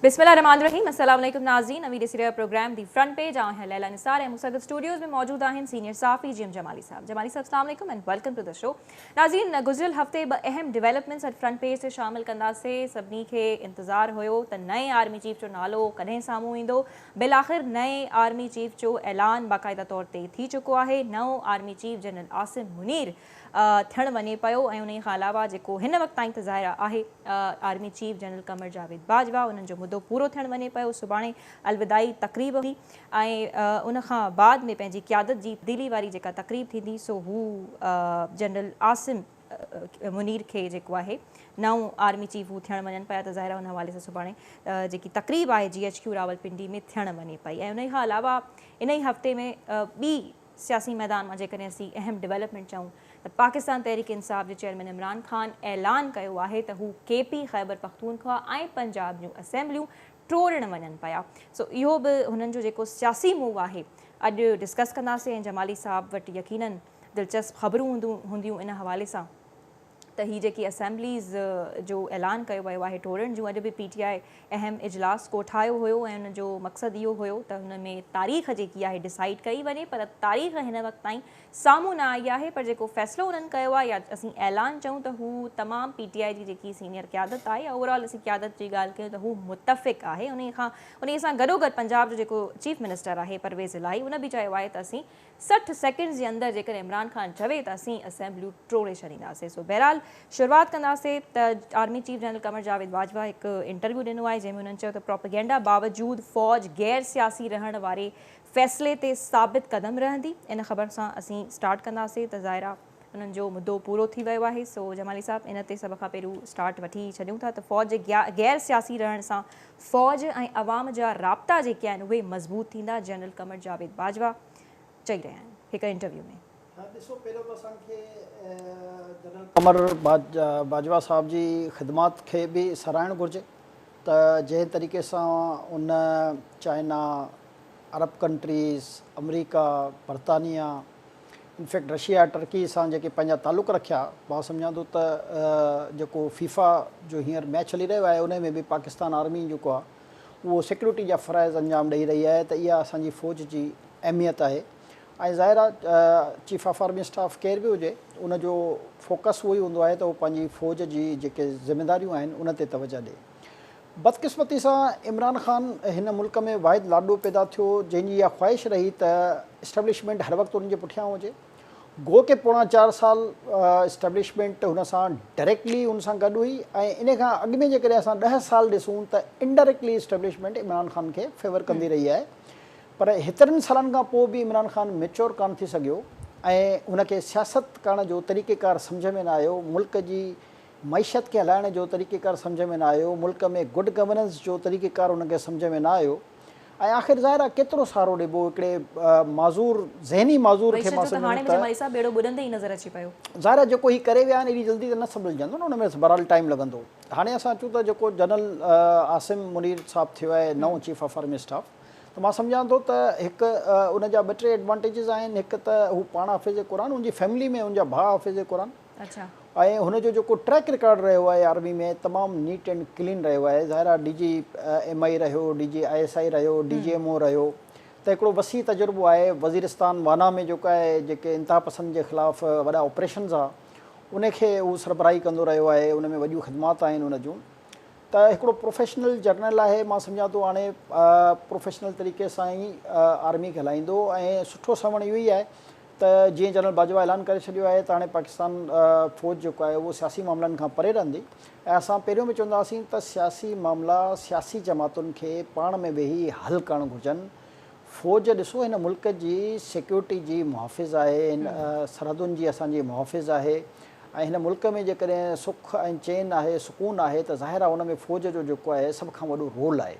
بسم الله الرحمٰن الرحيم السلام عليڪم ناظرين اوهين ڏسي رهيا پروگرام the front page آئون آهيان ليلا نثار ۽ مون سان گڏ اسٽوڊيوز ۾ موجود آهن سينيئر صحافي جي ايم جمالي صاحب. جمالي صاحب السلام عليڪم and welcome to the show. ناظرين گذريل هفتي ٻه اهم ڊيولپمينٽس اڄ فرنٽ پيج تي شامل ڪنداسي. سڀني کي انتظار هيو ته نئين آرمي چيف جو نالو ڪڏهن سامهون ايندو. بالآخر نئين آرمي چيف جو اعلان باقاعده طور تي ٿي چڪو آهي. نئون army chief general Asim Munir ٿيڻ وڃي پيو ۽ انهي کان علاوه جيڪو هن وقت تائين ته ظاهر آهي army chief general Qamar Javed Bajwa انهن جو مدو پورو ٿيڻ وڃي پيو سڀاڻي الوداعي تقريب هوندي ۽ ان کان بعد ۾ پنهنجي قيادت جي تبديلي واري جيڪا تقريب ٿيندي سو هو جنرل عاصم منير کي جيڪو آهي نئون آرمي چيف هو ٿيڻ وڃن پيا ته ظاهر آهي ان حوالي سان سڀاڻي جيڪي تقريب آهي جي ايڇ ڪيو راولپنڊي ۾ ٿيڻ وڃي پئي ۽ انهي کان علاوه انهي هفتي ۾ ٻي سياسي ميدان مان جيڪڏهن اسين اهم ڊولپمينٽ چئون ته پاڪستان تحريڪ انصاف جي چيئرمين عمران خان اعلان ڪيو آهي ته هو ڪي پي، خيبر پختونخوا ۽ پنجاب جون اسيمبليون ٽوڙڻ وڃن پيا. سو اهو به هنن جو جيڪو سياسي موو آهي اڄ ڊسڪس ڪنداسين ۽ جمالي صاحب وٽ يقينن دلچسپ خبرون هونديون ان حوالي سان. ته هي جيڪي اسيمبليز جو اعلان ڪيو ويو آهي ٽوڙڻ جون اڄ به پي ٽي آء اهم اجلاس ڪوٺايو هيو ۽ ان جو مقصد اهو هيو ته هن ۾ تاريخ جيڪي آهي ڊسائيڊ ڪئي وڃي پر تاريخ هن وقت تائين سامهون نه آئي آهي پر جيڪو فيصلو انهن ڪيو آهي يا اسين اعلان چئون ته هو تمام پي ٽي آء جي جيڪي سينيئر قيادت آهي يا اوور آل اسين قيادت جي ڳالهه ڪيون ته هو متفق آهي انهي کان انهي سان گڏوگڏ پنجاب جو جيڪو چيف منسٽر آهي پرويز الاهي ان به چيو آهي ته اسين 60 سيڪنڊز جي اندر جيڪڏهن عمران خان چوي ته اسين اسيمبليون ٽوڙي ڇڏينداسين. سو بهرحال شروعات ڪنداسين ته army chief general Qamar Javed Bajwa هڪ انٽرويو ڏنو آهي جنهن ۾ انهن چيو ته پروپيگينڊا باوجود فوج غير سياسي رهڻ واري فيصلي تي ثابت قدم رهندي. ان خبر سان اسين اسٽارٽ ڪنداسين ته ظاهر آهي انهن جو مدو پورو ٿي ويو آهي. سو جمالي صاحب ان تي سڀ کان پهريون اسٽارٽ وٺي ڇڏيون ٿا ته فوج جي غير سياسي رهڻ سان فوج ۽ عوام جا رابطا جيڪي آهن اهي مضبوط ٿيندا، جنرل قمر جاويد باجوا چئي رهيا آهن هڪ انٽرويو ۾. ها ڏسو پهريون ته اسان کي جنرل قمر باجوا صاحب جي خدمات کي به ساراهڻ گهرجي ته جنهن طريقي سان ان چائنا، عرب ڪنٽريز، آمريڪا، برطانيا، انفيڪٽ رشيا ٽرڪي سان جيڪي پنهنجا تعلق رکيا، مان سمجهان ٿو ته جيڪو فيفا جو هينئر ميچ هلي رهيو آهي انهي ۾ به پاڪستان آرمي جيڪو آهي اهو سيڪيورٽي جا فرائض انجام ڏئي رهي آهي ته اها اسان جي فوج جي اهميت آهي ۽ ظاهر آهي چيف آف آرمي اسٽاف ڪير به هجي ان جو فوڪس اهو ئي هوندو آهي ته هو پنهنجي فوج جي جيڪي ذميداريون آهن ان تي توجه ڏئي. بدقسمتي سان عمران خان هن ملڪ ۾ واحد لاڏو پيدا ٿيو جنهن جي اها خواهش رهي ته اسٽيبلشمينٽ هر وقت ان جي پٺيان هجي. گو ڪي پوڻا چار سال اسٽيبلشمينٽ هن سان ڊائريڪٽلي هن سان گڏ هئي ۽ ان کان اڳ ۾ جيڪڏهن اسان ڏهه سال ڏسون ته انڊائريڪٽلي اسٽيبلشمينٽ عمران خان کي فيور ڪندي رهي آهي پر هيترن سالن کان پوء به عمران خان ميچور ڪانه ٿي سگهيو ۽ هن کي سياست ڪرڻ جو طريقيڪار سمجهه ۾ نه آيو ملڪ جي معيشت کي هلائڻ جو طريقيڪار سمجهه ۾ نه آيو، ملڪ ۾ گڊ گورننس جو طريقيڪار هن کي سمجهه ۾ نه آيو ۽ آخر ظاهر آهي ڪيترو سهارو ڏبو هڪڙي معذور ذهني معذور کي معيشت مان جو ته سمجهندس هاڻي به ته جمالي صاحب ٻيڙو ٻڏندي ئي نظر اچي پيو. ظاهر آهي جيڪو هي ڪري ويا آهن ايڏي جلدي ته نه سنڀلجندو نه ان ۾ بهرحال ٽائيم لڳندو. هاڻي اسان اچون ته جيڪو جنرل عاصم منير صاحب ٿيو آهي نئون چيف آف آرمي اسٽاف ته مان سمجهان ٿو ته هڪ ان جا ٻه ٽي ايڊوانٽيجز آهن هڪ ته هو پاڻ حافظ قرآن ان جي فيملي ۾ ان جا ڀاء حافظ قرآن ۽ هن جو جيڪو ٽريڪ رڪارڊ رهيو آهي آرمي ۾ تمام نيٽ اينڊ ڪلين رهيو آهي ظاهر آهي ڊي جي ايم I رهيو ڊي جي I S I رهيو ڊي جي ايم او رهيو ته هڪڙو وسيع تجربو آهي وزيرستان وانا ۾ جيڪو آهي جيڪي انتها پسند جي خلاف وڏا آپريشنز آ ان کي هو سربراهي ڪندو رهيو آهي ان ۾ وڏيون خدمات آهن ان جون ته هڪڙو پروفيشنل جرنل آهي مان سمجهان ٿو هاڻي پروفيشنل طريقي سان ئي آرمي کي هلائيندو ۽ سٺو سوڻ اهو ئي آهي ته جيئن جنرل باجوا اعلان ڪري ڇڏيو آهي ته هاڻي پاڪستان فوج جيڪو آهي اهو سياسي معاملن کان پري رهندي ۽ اسان پهريون به چوندا هئاسين ته سياسي معاملا سياسي جماعتن کي پاڻ ۾ ويهي حل ڪرڻ گهرجن فوج ڏسو هن ملڪ جي سيڪيورٽي جي محافظ آهي هن سرحدن جي اسان جي محافظ آهي ۽ هن ملڪ ۾ جيڪڏهن سک ۽ چين آهي سڪون آهي ته ظاهر آهي ان ۾ فوج جو جيڪو آهي سڀ کان وڏو رول آهي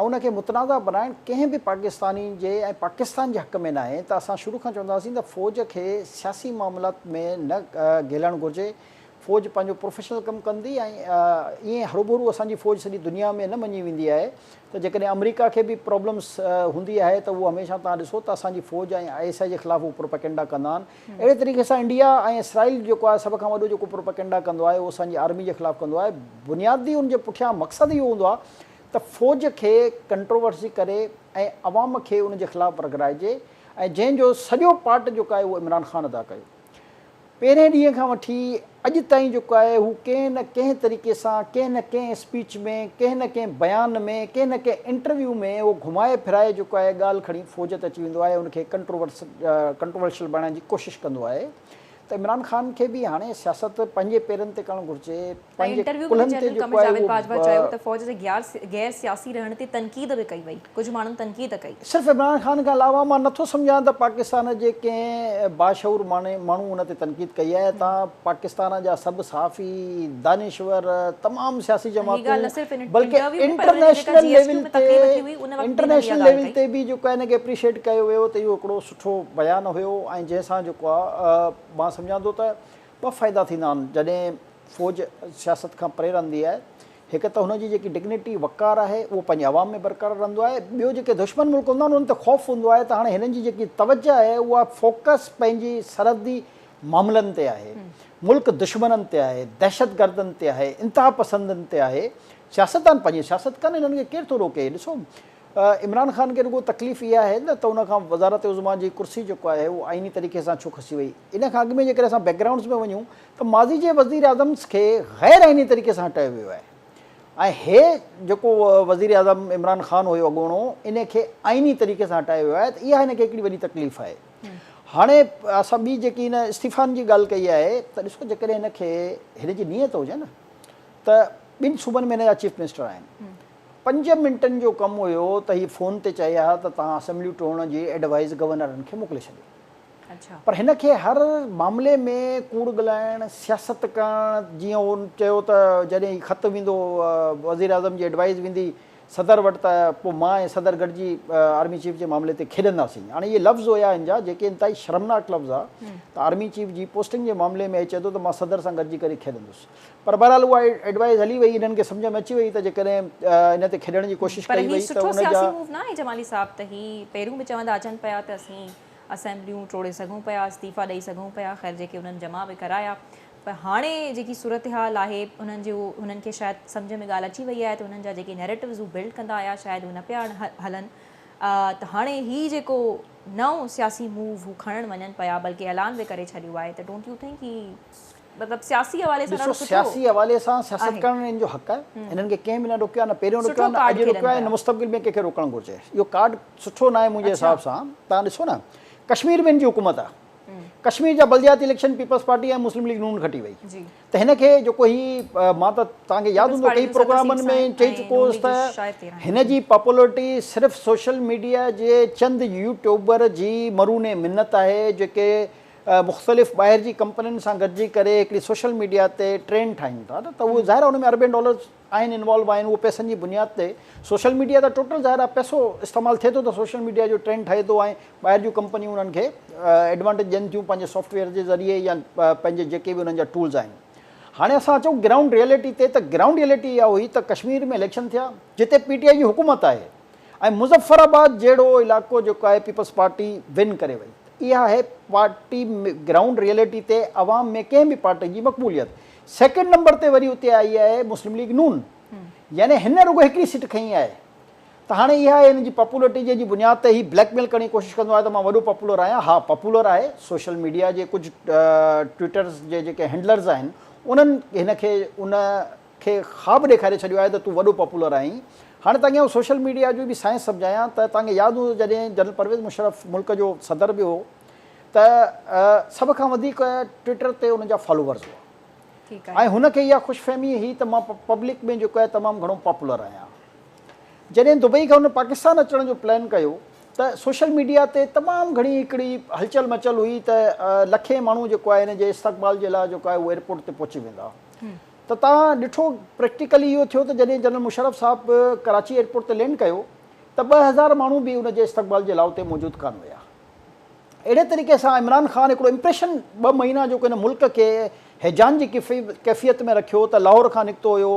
۽ ان کي متنازع بنائڻ ڪنهن به پاڪستاني جي ۽ پاڪستان جي حق ۾ ناهي ته اسان شروع کان چوندا هئاسين ته فوج کي سياسي معاملات ۾ نه گهلڻ گهرجي، فوج پنهنجو پروفيشنل ڪم ڪندي ۽ ائين هروڀرو اسان جي فوج سڄي دنيا ۾ نه مڃي ويندي آهي ته جيڪڏهن آمريڪا کي به پرابلمس هوندي آهي ته اهو هميشه توهان ڏسو ته اسان جي فوج ۽ I S I جي خلاف هو پروپيگنڊا ڪندا آهن اهڙي طريقي سان انڊيا ۽ اسرائيل جيڪو آهي سڀ کان وڏو جيڪو پروپيگنڊا ڪندو آهي اهو اسان جي آرمي جي خلاف ڪندو آهي بنيادي ان جي پٺيان مقصد اهو هوندو آهي. ته فوج کي ڪنٽروورسي ڪري ۽ عوام کي ان جي خلاف ورغلائجي ۽ جنهن جو سڄو پارٽ جيڪو آهي اهو عمران خان ادا ڪيو. پهرين ڏينهن کان وٺي اڄ تائين جيڪو آهي هو ڪنهن نه ڪنهن طريقي سان ڪنهن نه ڪنهن اسپيچ ۾ ڪنهن نه ڪنهن بيان ۾ ڪنهن نه ڪنهن انٽرويو ۾ اهو گهمائي ڦرائي جيڪو آهي ڳالهه کڻي فوج تي اچي ويندو آهي ان کي ڪنٽروورس ڪنٽروورشل بڻائڻ جي ڪوشش ڪندو آهي ته عمران خان کي به هاڻي سياست پنهنجي پيرن تي ڪرڻ گهرجي ۽ پنهنجي انٽرويو ۾ به ڪلهن تي جنرل جيڪو قمر آهي جاويد باجوا اهو چيو ته فوج جي غير سياسي رهڻ تي تنقيد به ڪئي وئي، ڪجهه ماڻهن تنقيد ڪئي. صرف عمران خان کان علاوه مان نٿو سمجهان ته پاڪستان جي ڪنهن باشعور ماڻهو ان تي تنقيد ڪئي آهي تان پاڪستان جا سڀ صحافي، دانشور، تمام سياسي هي ڳالهه نه جماعتون صرف ان بلڪه انٽرويو ۾ پر انهن جي جيڪا انٽرنيشنل جي ايس ڪيو ليول ۾ تي تقريب ٿي هئي ان وقت به انهن اها انٽرنيشنل ڳالهه ليول ڪئي. تي به جيڪو آهي ان کي اپريشيٽ ڪيو ويو ته اهو هڪڙو سٺو بيان هيو ۽ جنهن سان جيڪو آهي مان سمجهان ٿو ته ٻه فائدا ٿيندا آهن جڏهن فوج سياست کان پري رهندي آهي، هڪ ته هن جي جيڪي ڊگنيٽي، وقار، آهي اهو پنهنجي عوام ۾ برقرار رهندو آهي، ٻيو جيڪي دشمن ملڪ هوندا آهن انهن تي خوف هوندو آهي ته هاڻي هنن جي جيڪي توجه آهي اها فوڪس پنهنجي سرحدي معاملن تي آهي، ملڪ دشمنن تي آهي، دهشتگردن تي آهي، انتهاپسندن تي آهي، سياستدان پنهنجي سياست ڪن هنن کي ڪير ٿو روڪي، ڏسو عمران خان کي رڳو تڪليف اها آهي نه ته ان کان وزارت عظميٰ جي ڪرسي جيڪو آهي اهو آئيني طريقي سان ڇو کسي وئي، ان کان اڳ ۾ جيڪڏهن اسان بيڪ گرائونڊز ۾ وڃون ته ماضي جي وزيراعظم کي غير آئيني طريقي سان هٽايو ويو آهي ۽ هي جيڪو وزيراعظم عمران خان هيو اڳوڻو ان کي آئيني طريقي سان هٽايو ويو آهي ته اها هن کي هڪڙي وڏي تڪليف آهي. هاڻي اسان ٻي جيڪي هن استعيفائن جي ڳالهه ڪئي آهي ته ڏسو جيڪڏهن هن کي هن جي نيت هجي نه ته ٻن صوبن ۾ هن جا چيف منسٽر آهن پنج منٽن جو ڪم هيو ته هي فون تي چئي ها ته توهان اسيمبليون ٽوڙڻ جي ايڊوائيز گورنرن کي موڪلي ڇڏيو. پر هن کي هر معاملي ۾ ڪوڙ ڳالهائڻ، سياست ڪرڻ، جيئن هن چيو ته جڏهن هي خط ويندو وزيراعظم جي ايڊوائيز ويندي صدر وٽ ته پوء مان ۽ صدر گڏجي آرمي چيف جي معاملي تي کيڏنداسين. هاڻي اهي لفظ هيا هن جا جيڪي انتهائي شرمناڪ لفظ ها ته آرمي چيف جي پوسٽنگ جي معاملي ۾ هي چئي ٿو ته مان صدر سان گڏجي ڪري کيڏندس. پر بهرحال اها ايڊوائيز هلي وئي انهن کي سمجهه ۾ اچي وئي ته جيڪڏهن ان تي کيڏڻ جي ڪوشش پر ڪئي هي وئي ته سٺو ان جا سياسي موو ناهي جمالي صاحب ته هي پهريون به چوندا اچن پيا ته اسين اسيمبليون ٽوڙي سگهون پيا، استعيفا ڏئي سگهون پيا، خير جيڪي انهن جمع به ڪرايا پر هاڻي جيڪي صورتحال آهي انهن جو انهن کي شايد سمجهه ۾ ڳالهه اچي وئي آهي ته انهن جا جيڪي نيريٽوز هو بلڊ ڪندا آيا شايد هو نه پيا هلن ته هاڻي هي جيڪو نئون سياسي موو هو کڻڻ وڃن پيا بلڪه اعلان به ڪري ڇڏيو آهي ته don't you think هي مطلب سياسي حوالي سان ڏسو ڏاڍو سٺو سياسي حوالي سان سياست آهي. ڪرڻ انهن جو حق آهي انهن کي ڪنهن به نه روڪيو آهي نه پهريون روڪيو سٺو آهي نه ڪارڊ اڄ کيڏن روڪيو آهي پيا. نه مستقبل ۾ ڪنهن کي روڪڻ گهرجي اهو ڪارڊ سٺو ناهي منهنجي حساب سان توهان ڏسو نه ڪشمير ۾ هن جي حڪومت آهي ڪشمير جا بلدياتي اليڪشن پيپلز پارٽي ۽ مسلم ليگ نون کٽي وئي ته هن کي جيڪو هي مان ته توهان کي ياد پيپلز هوندو پارٽي ڪئي جون ست پروگرامن سيٽس ۾ آهن چئي ۽ چڪو نون هوس ليگ جون ته شايد 13 هن جي پاپولرٽي صرف سوشل ميڊيا جي چند يوٽيوبر جي مرهون منت آهي جيڪي مختلف ٻاهر جي ڪمپنين سان گڏجي ڪري هڪڙي سوشل ميڊيا تي ٽرينڊ ٺاهين ٿا ته اهو ظاهر آهي ان ۾ اربين ڊالرز آهن انوالو آهن اهو پئسن جي بنياد تي سوشل ميڊيا ته ٽوٽل ظاهر آهي پئسو استعمال ٿئي ٿو ته سوشل ميڊيا جو ٽرينڊ ٺهي ٿو ۽ ٻاهر جون ڪمپنيون انهن کي ايڊوانٽيج ڏين ٿيون پنهنجي سافٽ ويئر جي ذريعي يا پنهنجي جيڪي به انهن جا ٽولز آهن هاڻي اسان اچون گرائونڊ ريئلٽي تي ته گرائونڊ ريئلٽي اها هئي ته ڪشمير ۾ اليڪشن ٿيا جتي پي ٽي آء جي حڪومت آهي ۽ مظفر آباد جهڙو علائقو جيڪو آهي پيپلز پارٽي ون ڪري وئي اها آهي پارٽي گرائونڊ ريئلٽي تي عوام ۾ ڪنهن به پارٽي جي مقبوليت. سيڪنڊ نمبر تي وري اتي آئي آهي مسلم ليگ نون يعني هن رڳو هڪڙي سيٽ کنئي آهي ته هاڻي اها آهي هن جي پاپولرٽي جنهن جي بنياد تي هي بليڪ ميل ڪرڻ جي ڪوشش ڪندو آهي ته مان وڏو پاپولر آهيان ها پاپولر آهي سوشل ميڊيا جي ڪجهه ٽوئٽرز جي جيڪي هينڊلرز آهن انهن هن کي ان کي خواب ڏيکاري ڇڏيو آهي ته تون وڏو پاپولر آهين. هاڻي توهان کي آئون سوشل ميڊيا جو به سائنس سمجهايان ته توهان کي ياد هوندو جڏهن جنرل پرويز مشرف ملڪ جو صدر به هو ته سڀ کان وڌيڪ ٽوئٽر تي ان جا فالوورز هئا ۽ هن کي اها خوش فهمي هئي ته مان پبلڪ ۾ جيڪو آهي تمام گهڻو پاپولر آهيان. جڏهن دبئي کان هن پاڪستان اچڻ جو پلان ڪيو ته سوشل ميڊيا تي تمام گهڻي هڪڙي هلچل مچل هئي ته لکين ماڻهو جيڪو آهي هن جي استقبال جي لاء جيڪو آهي اهو ايئرپورٽ تي پهچي ويندا. ته توهان ڏٺو پريڪٽيڪلي اهو ٿيو ته جڏهن جنرل مشرف صاحب ڪراچي ايئرپورٽ تي لينڊ ڪيو ته 2000 ماڻهو به ان جي استقبال جي لاء اتي موجود ڪانه هيا. اهڙي طريقي سان عمران خان هڪڙو امپريشن ٻه مهينا جيڪو هن ملڪ کي هيجان جي ڪيفيت ۾ رکيو ته لاهور کان نڪتو هيو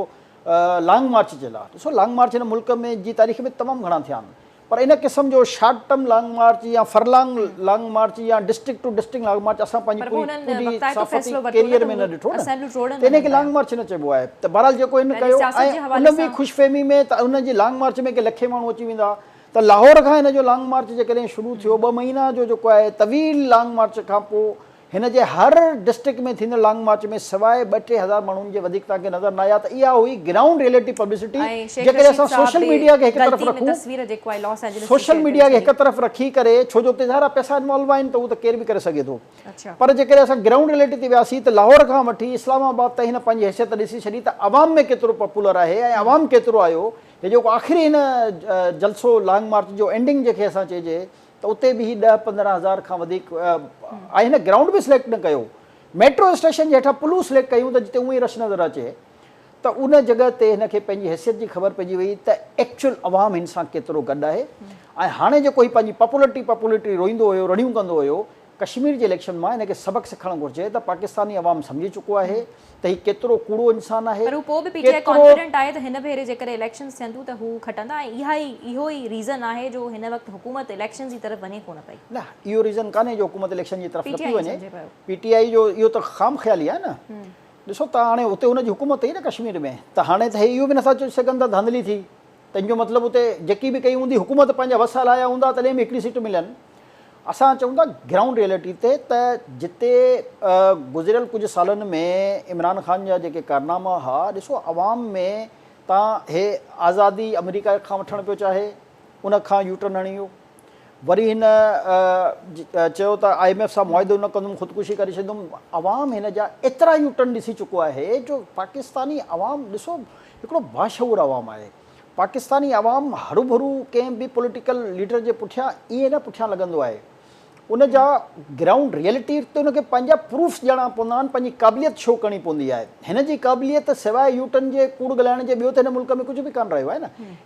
لانگ مارچ جي لاء. ڏسو لانگ مارچ هن ملڪ ۾ جي تاريخ ۾ تمام گهڻا ٿيا آهن. پر ان قسم جو شارٽ ٽرم لانگ مارچ يا فرلانگ لانگ مارچ يا district to district long march اسان پنهنجي پوري پوري صحافتي ڪيريئر ۾ نه ڏٺو نه ته ان کي لانگ مارچ نه چئبو آهي ته بهرحال جيڪو هن ڪيو ۽ ان به خوش فهمي ۾ ته ان جي لانگ مارچ ۾ ڪي لکين ماڻهو اچي ويندا ته لاهور کان هن جو لانگ مارچ جيڪڏهن شروع ٿيو ٻه مهينا جو جيڪو آهي طويل لانگ مارچ کان پوء هن جي هر ڊسٽرڪٽ ۾ ٿيندڙ لانگ مارچ ۾ سواء ٻه ٽي هزار ماڻهن جي وڌيڪ توهان کي نظر نه آيا ته اها هئي گرائونڊ ريئلٽي پبلسٽي جيڪڏهن اسان سوشل ميڊيا کي هڪ طرف رکون سوشل ميڊيا کي هڪ طرف رکي ڪري ڇو جو اتي ظاهر آهي پئسا انوالو آهن ته اهو ته ڪير به ڪري سگهي ٿو پر جيڪڏهن اسان گرائونڊ ريئلٽي تي وياسين ته لاهور کان وٺي اسلام آباد تائين هن پنهنجي حيثيت ڏسي ڇڏي ته عوام ۾ ڪيترو پاپولر آهي ۽ عوام ڪيترو آيو هي جيڪو آخري هن جلسو لانگ مارچ جو اينڊنگ جنهن کي اسان چئجي ته اتي به هي ڏهه 15 هزار کان وڌيڪ ۽ هن گرائونڊ به سليڪٽ نه ڪيو ميٽرو اسٽيشن جي هيٺان پلو سليڪٽ ڪيون ته جتي اونئن ئي رش نظر اچي ته ان جڳهه تي هن کي پنهنجي حيثيت جي خبر پئجي وئي ته ايڪچوئل عوام هن سان ڪيترو گڏ آهي ۽ هاڻي جيڪو هي پنهنجي پاپولرٽي پاپولرٽي روئيندو هيو رڙيون ڪندو هيو ڪشمير جي اليڪشن مان هن کي سبق سکڻ گهرجي ته پاڪستاني عوام سمجهي چڪو آهي ته هي ڪيترو ڪوڙو انسان آهي پر هو پوء به پي ٽي آء ڪانفيڊنٽ آهي ته هن ڀيري جيڪڏهن اليڪشنز ٿين ٿيون ته هو کٽندا ۽ اها ئي اهو ئي ريزن آهي جو هن وقت حڪومت اليڪشنز جي طرف وڃي ڪونه پئي. نه اهو ريزن ڪانهي جو حڪومت اليڪشن جي طرف نه پئي وڃي پي ٽي آء جو اهو ته خام خيالي آهي نه ڏسو ته هاڻي اتي ان جي حڪومت هئي نه ڪشمير ۾ ته هاڻي ته هي اهو به نٿا چئي سگهن ته ڌانڌلي ٿي تنهن جو مطلب اتي جيڪي به ڪئي هوندي حڪومت پنهنجا وس هلايا هوندا تڏهن به هڪڙي سيٽ ملين. اسان چئون ٿا گرائونڊ ريئلٽي تي ته جتي گذريل ڪجهه سالن ۾ عمران خان جا جيڪي ڪارناما ها ڏسو عوام ۾ تان هي آزادي آمريڪا کان وٺڻ پيو چاهي ان کان يوٽرن هڻي ويو وري هن چيو ته I M F سان معاهدو نه ڪندم خودڪشي ڪري ڇڏيندم عوام هن جا ايترا يوٽرن ڏسي چڪو آهي جو پاڪستاني عوام ڏسو هڪڙو باشعور عوام آهي پاڪستاني عوام هروڀرو ڪنهن به پوليٽيڪل ليڊر جي پٺيان ائين نه پٺيان لڳندو آهي ان جا گرائونڊ ريئلٽي تي ان کي پنهنجا پروفس ڏيڻا پوندا آهن پنهنجي قابليت شو ڪرڻي پوندي آهي هن جي قابليت سواء يوٽرن جي ڪوڙ ڳالهائڻ جي ٻيو ته هن ملڪ ۾ ڪجهه به ڪانه رهيو آهي نه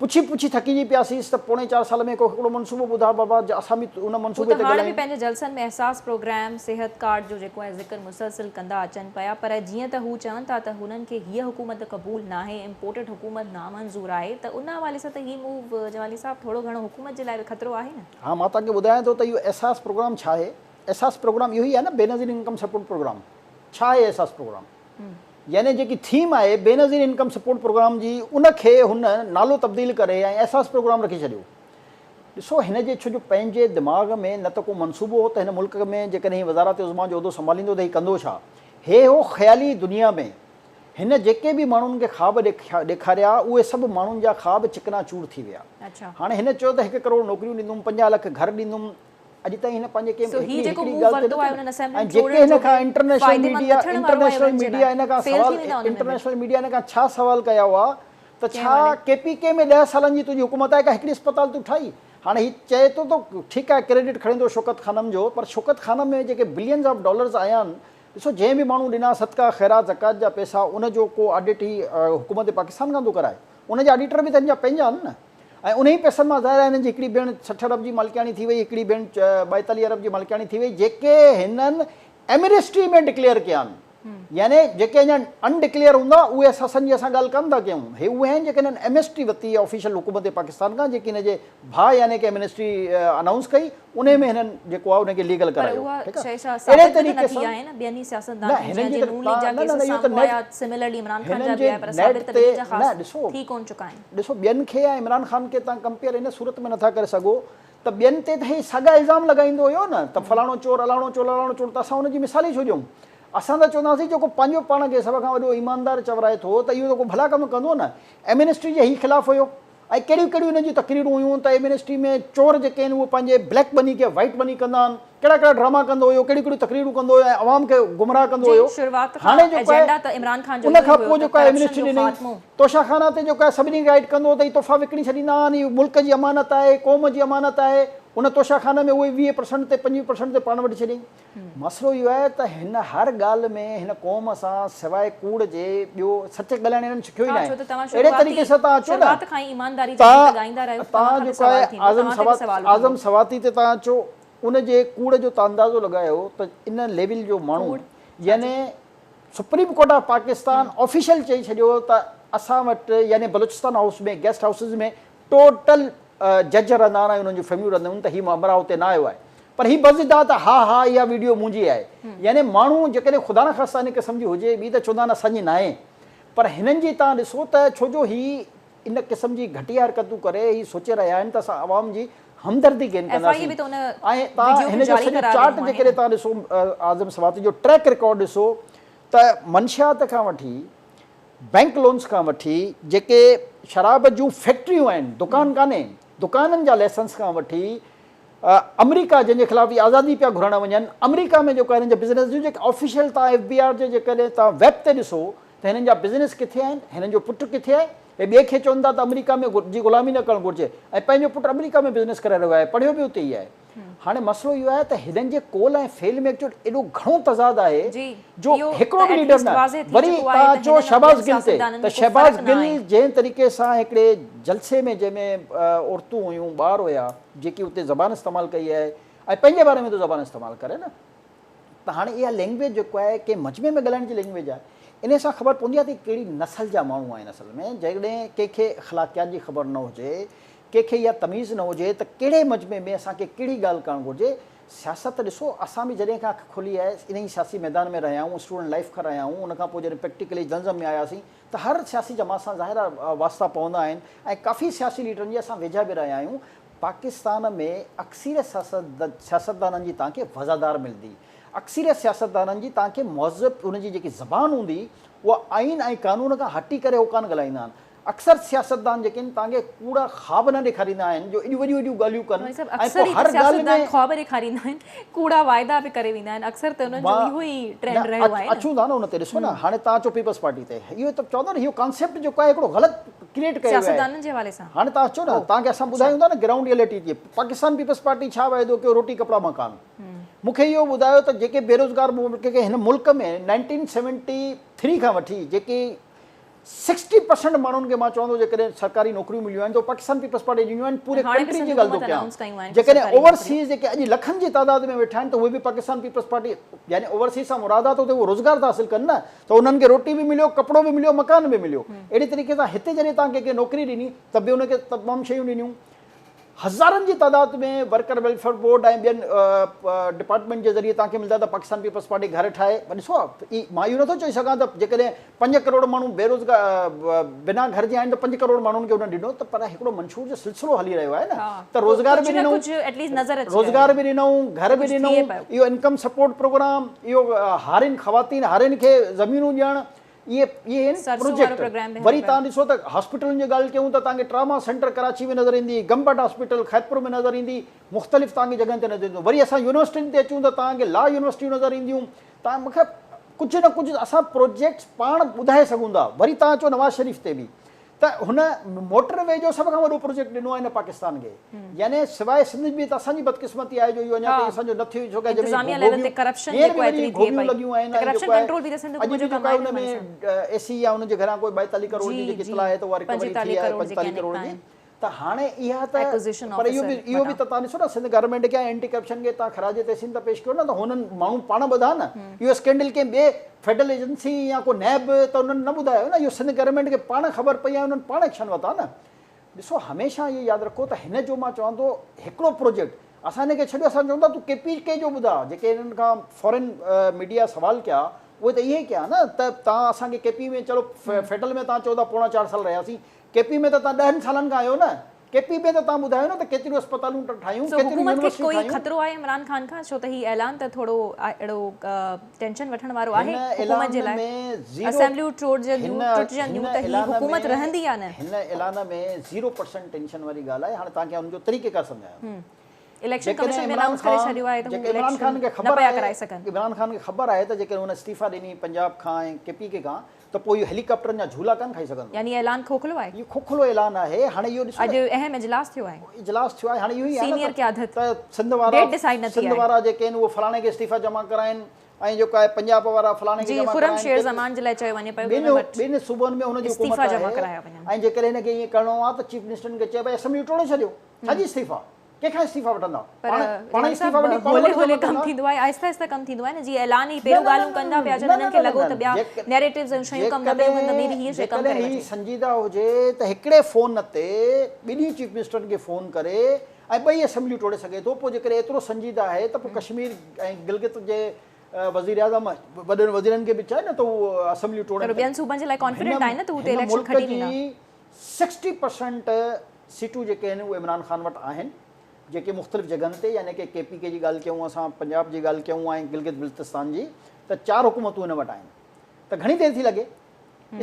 پڇي پڇي ٿڪجي پياسيس ته پوڻي چار سال ۾ ڪو هڪڙو منصوبو ٻڌاء بابا جو اسان به ان هو منصوبي ته تي هاڻ به ڳالهايون. پنهنجي جلسن ۾ احساس پروگرام، صحت ڪارڊ جو جيڪو آهي ذڪر مسلسل ڪندا اچن پيا پر جيئن ته هو چون ٿا ته هنن کي هيء حڪومت قبول ناهي، امپورٽڊ حڪومت نامنظور آهي ته ان حوالي سان ته هي موو جمالي صاحب ٿورو گهڻو حڪومت جي لاء به خطرو آهي نه؟ ها مان توهان کي ٻڌايان ٿو ته اهو احساس پروگرام ڇا آهي؟ احساس پروگرام اهو ئي آهي نه بينظير انڪم سپورٽ پروگرام ڇا آهي احساس پروگرام؟ يعني جيڪي ٿيم آهي بينظير انڪم سپورٽ پروگرام جي ان کي هن نالو تبديل ڪري ۽ احساس پروگرام رکي ڇڏيو. ڏسو هن جي ڇو جو پنهنجي دماغ ۾ نه ته ڪو منصوبو هو ته هن ملڪ ۾ جيڪڏهن هي وزارت عظميٰ جو عهدو سنڀاليندو ته هي ڪندو ڇا؟ هي هو خيالي دنيا ۾ هن جيڪي به ماڻهن کي خواب ڏيکاريا اهي سڀ ماڻهن جا خواب چڪنا چور ٿي ويا. هاڻي هن چيو ته هڪ ڪروڙ نوڪريون ڏيندم، 50 لک گهر ڏيندم، اڄ تائين هن پنهنجي ڪنهن سو هي هڪڙي جيڪو هڪڙي موو ڳالهه تي ورتو نه آهي ٿو انهن ۽ اسيمبلين جيڪي ٽوڙڻ هن جو کان به انٽرنيشنل فائديمند ميڊيا نه ٿيڻ وارو آهي انٽرنيشنل انهن جي ميڊيا لاء هن کان فيل سوال ٿي ويندا ان ۾ به. انٽرنيشنل ميڊيا هن کان ڇا سوال ڪيا هئا ته ڪنهن ڇا حوالي؟ ڪي پي ڪي ۾ 10 سالن جي تنهنجي حڪومت آهي ڪا هڪڙي اسپتال تون ٺاهي هاڻي هي چئي ٿو ته ٺيڪ آهي ڪريڊٽ کڻي ٿو شوڪت خانم جو پر شوڪت خانم ۾ جيڪي بلينز آف ڊالرز آيا آهن ڏسو جنهن به ماڻهو ڏنا صدقا خيرات زڪوات جا پئسا ان جو ڪو آڊٽ هي حڪومت پاڪستان کان ٿو ڪرائي ان جا آڊيٽر به ته هن جا پنهنجا آهن نه ۽ انهي پئسن مان ظاهر آهي هنن جي هڪڙي ڀيڻ 60 ارب جي مالڪياڻي ٿي وئي، هڪڙي ڀيڻ 42 ارب جي مالڪياڻي ٿي وئي، جيڪي هنن ايمنسٽي ۾ ڊڪليئر ڪيا آهن، يعني جيڪي اڃا ان ڊڪليئر هوندا اهي اثاثن جي اسان ڳالهه ڪانه ٿا ڪيون، هي اهي آهن جيڪي هنن ايمنسٽي ورتي آهي آفيشل حڪومت پاڪستان کان، جيڪي هن جي ڀاء يعني ڪي ايمنسٽي انائونس ڪئي، انهي ۾ هنن جيڪو آهي ان کي ليگل پر ڪرايو، اها ٺيڪ آهي شيء ڇا اهڙي ثابت به ته طريقي نه ٿي سان آهي نه ٻين ئي نه سياستدانن هنن جيان جي جي ته نون ليگ جا نه نه ڪيس نه اهو ته سامهون نيٽ آيا سملرلي عمران خان هنن جا به جي آيا پر نيٽ ثابت ته تي ٻنهي جا نه خاص ڏسو ٿي ڪونه چڪا آهن. ڏسو ٻين کي ۽ عمران خان کي توهان ڪمپيئر ان صورت ۾ نٿا ڪري سگهو ته ٻين تي ته هي ساڳا الزام لڳائيندو هيو نه ته فلاڻو چور الاڻو چور الاڻو چور ته اسان ان جي مثال ئي ڇو ڏيون اسان ته چونداسين جيڪو پنهنجو پاڻ کي سڀ کان وڏو ايماندار چورائي ٿو ته اهو ته ڪو ڀلا ڪم ڪندو نه ايمنسٽي جي هي خلاف هيو ۽ ڪهڙيون ڪهڙيون انهن جون تقريرون هيون ته ايمنسٽي ۾ چور جيڪي آهن اهي پنهنجي بليڪ مني کي وائيٽ مني ڪندا آهن ڪهڙا ڪهڙا ڊراما ڪندو هيو ڪهڙيون ڪهڙيون تقريرون ڪندو هيو ۽ عوام کي گمراهه ڪندو جي هيو شروعات کان هاڻي جيڪو ايجنڊا آهي ته عمران خان جو ان اهو ئي کان هيو پوء ته جيڪو آهي ڪرپشن ايمنسٽي جو ڏني خاتمو. توشا خانه تي جيڪو آهي سڀني کي گائيڊ ڪندو هو ته هي تحفا وڪڻي ڇڏيندا آهن هي ملڪ جي امانت آهي قوم جي امانت آهي ان توشا خانه ۾ اهي 20% تي 25% تي پاڻ وٺي ڇڏيائين مسئلو اهو آهي ته هن هر ڳالهه ۾ هن قوم سان سواء ڪوڙ جي ٻيو سچ ڳالهائڻ هنن سکيو ئي ها ناهي. ڇو ته توهان اهڙي شروعاتي طريقي سان توهان اچو نه شروعات کان ئي ايمانداري جا گيت ڳائيندا رهيو ته توهان توهان کان به جيڪو آهي سوال ٿيندو اعظم توهان تي به سوال اٿندو. اعظم سواتي تي توهان اچو ان جي ڪوڙ جو توهان اندازو لڳايو ته ان ليول جو ماڻهو ڪوڙ ڇا جي؟ يعني supreme court of Pakistan official چئي ڇڏيو ته اسان وٽ يعني Balochistan house ۾ guest houses ۾ total جج رهندا آهن ۽ انهن جون فيمليون رهنديون آهن ته هي همراهه اتي نه آيو آهي پر هي بضد آهي ته ها ها اها ويڊيو منهنجي آهي يعني ماڻهو جيڪڏهن خدا نخواسته ان قسم جي هجي به ته چوندا آهن اسان جي ناهي پر هنن جي توهان ڏسو ته ڇو جو هي ان قسم جي گهٽيا حرڪتون ڪري هي سوچي رهيا آهن ته اسان عوام جي همدردي گين ڪنداسين ۽ توهان هن جو سڄو چارٽ جيڪڏهن توهان ڏسو اعظم سواتي جو ٽريڪ رڪارڊ ڏسو ته منشيات کان وٺي بئنڪ لونز کان وٺي جيڪي شراب جون فيڪٽريون آهن دڪان ڪانهي دڪانن جا لائسنس کان وٺي آمريڪا جنهن جي خلاف هي آزادي پيا گهرڻ وڃن آمريڪا ۾ جيڪو هنن جا بزنس جون جيڪي آفيشل تان ايف بي آر جي جيڪڏهن تان ويب تي ڏسو ته هنن جا بزنس ڪٿي آهن هنن جو پٽ ڪٿي آهي هي ٻئي کي چون ٿا ته آمريڪا ۾ جي غلامي نه ڪرڻ گهرجي ۽ پنهنجو پٽ آمريڪا ۾ بزنس ڪري رهيو آهي پڙهيو به اتي ئي آهي هاڻي مسئلو اهو آهي ته هنن جي قول ۽ فعل ۾ ايڪچوئل ايڏو گهڻو تضاد آهي جو هڪڙو به ليڊر نه وري توهان اچو شهباز گل تي ته شهباز گل جنهن طريقي سان هڪڙي جلسي ۾ جنهن ۾ عورتون هيون ٻار هيا جيڪي اتي زبان استعمال ڪئي آهي ۽ پنهنجي باري ۾ ٿو زبان استعمال ڪري نه ته هاڻي اها لينگويج جيڪو آهي ڪنهن مجمعي ۾ ڳالهائڻ جي لينگويج آهي انهي سان خبر پوندي آهي ته ڪهڙي نسل جا ماڻهو آهن اصل ۾ جيڪڏهن ڪنهن کي اخلاقيات جي خبر نه هجي ڪنهن کي اها تميز نه هجي ته ڪهڙي مجمعي ۾ اسان کي ڪهڙي ڳالهه ڪرڻ گهرجي. سياست ڏسو اسان به جڏهن کان اک کولي آهي انهي سياسي ميدان ۾ رهيا آهيون اسٽوڊنٽ لائيف کان رهيا آهيون ان کان پوء جڏهن پريڪٽيڪلي جرنلزم ۾ آياسين ته هر سياسي جماعت سان ظاهر آهي واسطا پوندا آهن ۽ ڪافي سياسي ليڊرن جي اسان ويجها به رهيا آهيون پاڪستان ۾ اڪثريت سياستدانن جي توهان کي وضعدار ملندي اڪثريت سياستدانن جي توهان کي مهذب انهن جي جيڪي زبان هوندي اها آئين ۽ قانون کان هٽي ڪري هو ڪانه ڳالهائيندا آهن اڪثر سياستدان جيڪي آهن توهان کي ڪوڙا خواب نه ڏيکاريندا آهن جو ايڏيون وڏيون وڏيون ڳالهيون ڪن صاحب ۽ اڪثر پوء ئي هر ته ڳالهه سياستدان ۾ خواب ڏيکاريندا آهن ڪوڙا واعدا به ڪري ويندا آهن اڪثر ته انهن جو مان اهو ئي نه ٽرينڊ رهيو آهي نه. اچون ٿا نه ان تي ڏسو نه هاڻي توهان اچو پيپلز پارٽي تي اهو ته چوندو نه اهو ڪانسيپٽ جيڪو آهي هڪڙو غلط ڪريئيٽ ڪيو ويو آهي سياستدانن جي حوالي سان هاڻي توهان اچو نه توهان کي اسان اڇا ٻڌايون ٿا نه گرائونڊ ريئلٽي جي پاڪستان پيپلز پارٽي ڇا واعدو ڪيو روٽي ڪپڙا مڪان مون کي اهو ٻڌايو ته جيڪي بيروزگار ملڪ کي هن ملڪ ۾ 1973 کان وٺي جيڪي سڪسٽي پرسنٽ ماڻهن کي مان چوندو جيڪڏهن سرڪاري نوڪريون مليون آهن ته پاڪستان پيپلز پارٽي ڏنيون آهن پوري ڪنٽري جي ڳالهه ٿو ڪيان جيڪڏهن اوورسيز جيڪي اڄ لکن جي تعداد ۾ ويٺا آهن ته اهي به پاڪستان پيپلز پارٽي يعني اوورسيز سان مراد آهي ته اتي اهي روزگار ٿا حاصل ڪن نه ته انهن کي روٽي به مليو ڪپڙو به مليو مڪان به مليو اهڙي طريقي سان هتي جڏهن توهان ڪنهن کي نوڪري ڏني ته به ان کي تمام شيون ڏنيون هزارن جي تعداد ۾ ورڪر ويلفيئر بورڊ ۽ ٻين ڊپارٽمينٽ جي ذريعي توهان کي ملندا ته پاڪستان پيپلز پارٽي گهر ٺاهي پر ڏسو مان اهو نٿو چئي سگهان ته جيڪڏهن 5 ڪروڙ ماڻهو بيروزگار بنا گهر جي آهن ته 5 ڪروڙ ماڻهن کي انهن ڏنو ته پر هڪڙو منشور جو سلسلو هلي رهيو آهي نه ته روزگار به ڏنو روزگار به ڏنو گهر به ڏنو اهو انڪم سپورٽ پروگرام اهو هارين خواتين هارين کي زمينون ڏيڻ اهي اهي آهن پروجيڪٽ وري توهان ڏسو ته هاسپيٽلن جي ڳالهه ڪيون ته توهان کي ٽراما سينٽر ڪراچي ۾ نظر ايندي گمبٽ هاسپيٽل خيرپور ۾ نظر ايندي مختلف توهان کي جڳهن تي نظر ايندو وري اسان يونيورسٽين تي اچون ته توهان کي لا يونيورسٽيون نظر اينديون توهان مونکي ڪجهه نه ڪجهه اسان پروجيڪٽس پاڻ ٻڌائي سگهون ٿا وري توهان اچو نواز شريف تي به ته هن موٽر وي جو سڀ کان وڏو پروجيڪٽ ڏنو آهي هن پاڪستان کي يعني سواء سنڌ جي ته اسان جي بدقسمتي آهي جو اهو اڃا تائين اسان جو نه ٿيو ڇو ڪه انتظاميا ليول تي ڪرپشن جيڪو آهي ايتري ٿئي پئي لڳيون آهن ڪرپشن ڪنٽرول به ته سنڌ اڄ حڪومت به جو جيڪو ڪم آهي آهي ان نه ۾ مالي اي سي يا ان جي گهران ڪوئي 42 ڪروڙ جي جي جيڪي جي اطلاع آهي ته اها رڪوري ٿي 45 آهي ڪروڙ جيڪي 45 ڪروڙ نڪتا جي آهن ته هاڻي اها ته ايڪوزيشن پر اهو آفيسر به اهو به وٽان ته توهان ڏسو نه سنڌ گورنمينٽ کي ۽ اينٽي ڪرپشن کي توهان خراج تحسين ٿا پيش ڪيو نه ته هنن ماڻهو پاڻ ٻڌا نه اهو اسڪينڊل ڪنهن ٻئي فيڊرل ايجنسي يا ڪو نيب ته انهن نه ٻڌايو نه اهو سنڌ گورنمينٽ کي پاڻ خبر پئي ۽ انهن پاڻ ايڪشن ورتا نه ڏسو هميشه اهو ياد رکو ته هن جو مان چوان ٿو هڪڙو پروجيڪٽ اسان هن کي ڇڏيو اسان چون ٿا تون ڪي پي ڪي جو ٻڌاء جيڪي هنن کان فارين ميڊيا سوال ڪيا اهي ته اهي ڪيا نه ته توهان اسان کي ڪي پي ۾ چلو فيڊرل ۾ توهان چئو ٿا پوڻا چار سال رهياسين ڪي پي ۾ ته توهان ڏهن سالن کان آهيو نه، ڪي پي ۾ ته توهان ٻڌايو نه ته ڪيتريون اسپتالون ٺاهيون، سو ڪيتريون حڪومت کي يونيورسٽيون ڪوئي ٺاهيون. خطرو آهي عمران خان کان؟ ڇو ته هي اعلان ته ٿورو اهڙو ٽينشن وٺڻ وارو هن آهي حڪومت جي اعلان لاء. ۾ زيرو اسيمبليون ٽوڙجنديون هن ٽٽجنديون هن ته هي اعلان حڪومت ۾ رهندي يا نه؟ هن اعلان ۾ زيرو پرسنٽ ٽينشن واري ڳالهه آهي، هاڻي توهان کي ان جو طريقيڪار سمجهايان ٿو. اليڪشن جيڪڏهن ڪميشن به عمران انائونس ڪري خان ڇڏيو آهي ته هو جيڪڏهن عمران اليڪشن خان کي نه خبر پيا آهي ڪرائي سگهن. عمران خان کي خبر آهي ته جيڪڏهن هن استعيفا ڏني پنجاب کان ۽ ڪي پي ڪي کان ته پوء اهو هيليڪاپٽرن جا جهولا ڪانه کائي سگهندو. يعني اعلان کوکلو آهي. اهو کوکلو اعلان آهي. هاڻي اهو ڏسو اڄ نه. اهم اجلاس ٿيو آهي. اجلاس ٿيو آهي. هاڻي اهو ئي آهي نه سينيئر ته قيادت ته سنڌ وارا ڊيٽ ڊسائيڊ نه ٿي سنڌ آهي. وارا جيڪي آهن اهو فلاڻي کي استعيفا جمع ڪرائين ۽ جيڪو آهي پنجاب وارا فلاڻي کي جي جمع خرم ڪرائين. شير زمان جي لاء چيو وڃي پيو ته ٻن ان وٽ ٻن صوبن ۾ هن جي حڪومت استعيفا جمع آهي ڪرايا وڃن. ۽ جيڪڏهن هن کي ائين ڪرڻو آهي ته چيف منسٽرن کي چئي ڀئي اسيمبليون ٽوڙي ڇڏيو. ڇا جي استعيفا؟ ڪنهن کان استعيفا وٺندا؟ پر پاڻ پاڻ جمالي استعيفا صاحب وٺي پاڻ هولي وٽ هولي جمع ڪم ڪندا؟ ٿيندو آهي، آهستي آهستي ڪم ٿيندو آهي نه، جيئن اعلان ئي نه پهريون نه نه ڳالهيون ڪندا پيا نه اچن، نه هنن کي نه لڳو نه ته ٻيا نيريٽوز ۽ شيون ڪم نه پيون ڪن ته مي بي هيء شيء ڪم ڪري جيڪڏهن هي وٺي. سنجيده هجي ته هڪڙي فون تي ٻنهي چيف منسٽرن کي فون ڪري ۽ ٻئي اسيمبليون ٽوڙي سگهي ٿو، پوء جيڪڏهن ايترو سنجيده آهي ته پوء ڪشمير ۽ گلگت جي وزيراعظم وڏن وزيرن کي به چئي نه ته هو اسيمبليون پر ٽوڙن. ٻين صوبن جي لاء ڪانفيڊنٽ آهي نه ته هو اتي هن اليڪشن ملڪ کٽي ويندا. جي 60% سيٽون جيڪي آهن اهي عمران خان وٽ آهن، جيڪي مختلف جڳهن تي يعني ڪي ڪي پي ڪي جي ڳالهه ڪيون اسان، پنجاب جي ڳالهه ڪيون ۽ گلگت بلتستان جي، ته چار حڪومتون هن وٽ آهن ته گهڻي دير ٿي لڳي؟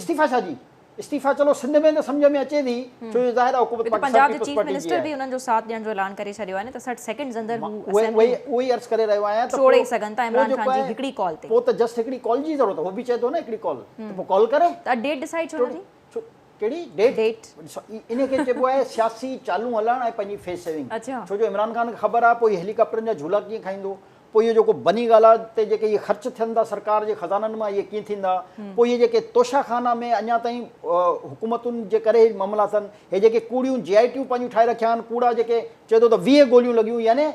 استعيفا ڇا جي استعيفا؟ چلو سنڌ ۾ ته سمجهه ۾ اچي ٿي ڇو جو ظاهر آهي حڪومت هتي پاڪستان پنجاب جي پيپلز چيف پارٽي جي منسٽر به آهي. انهن جو ساٿ ڏيڻ جو اعلان ڪري ڇڏيو آهي نه ته 60 سيڪنڊز اندر هو اهي اسيمبليون اهي ئي عرض ڪري رهيو آهيان ته ٽوڙي سگهن ٿا پوء عمران جيڪو خان جي آهي هڪڙي ڪال تي. پوء ته جسٽ هڪڙي ڪال جي ضرورت، هو به چئي ٿو نه هڪڙي ڪال ته پوء ڪال ڪري. ته ڊيٽ ڊسائيڊ ڇو نه ٿي؟ ڇو ڪهڙي ڊيٽ؟ ڊيٽ. انهي کي چئبو آهي سياسي چالون هلڻ ۽ پنهنجي فيس سيونگ. ڇو جو عمران خان کي خبر آهي پوء هي هيليڪاپٽرن جا جهولا ڪيئن کائيندو، پوء اهو جيڪو بني گالا تي جيڪي اهي خرچ ٿين ٿا سرڪار جي خزانن مان اهي ڪيئن ٿيندا، پوء اهي جيڪي توشا خانا ۾ اڃا تائين حڪومتن جي ڪري هي معاملا ٿين، هي جيڪي ڪوڙيون جي آء ٽيون پنهنجون ٺاهي رکيا آهن، ڪوڙا جيڪي چئي ٿو ته 20 گوليون لڳيون يعني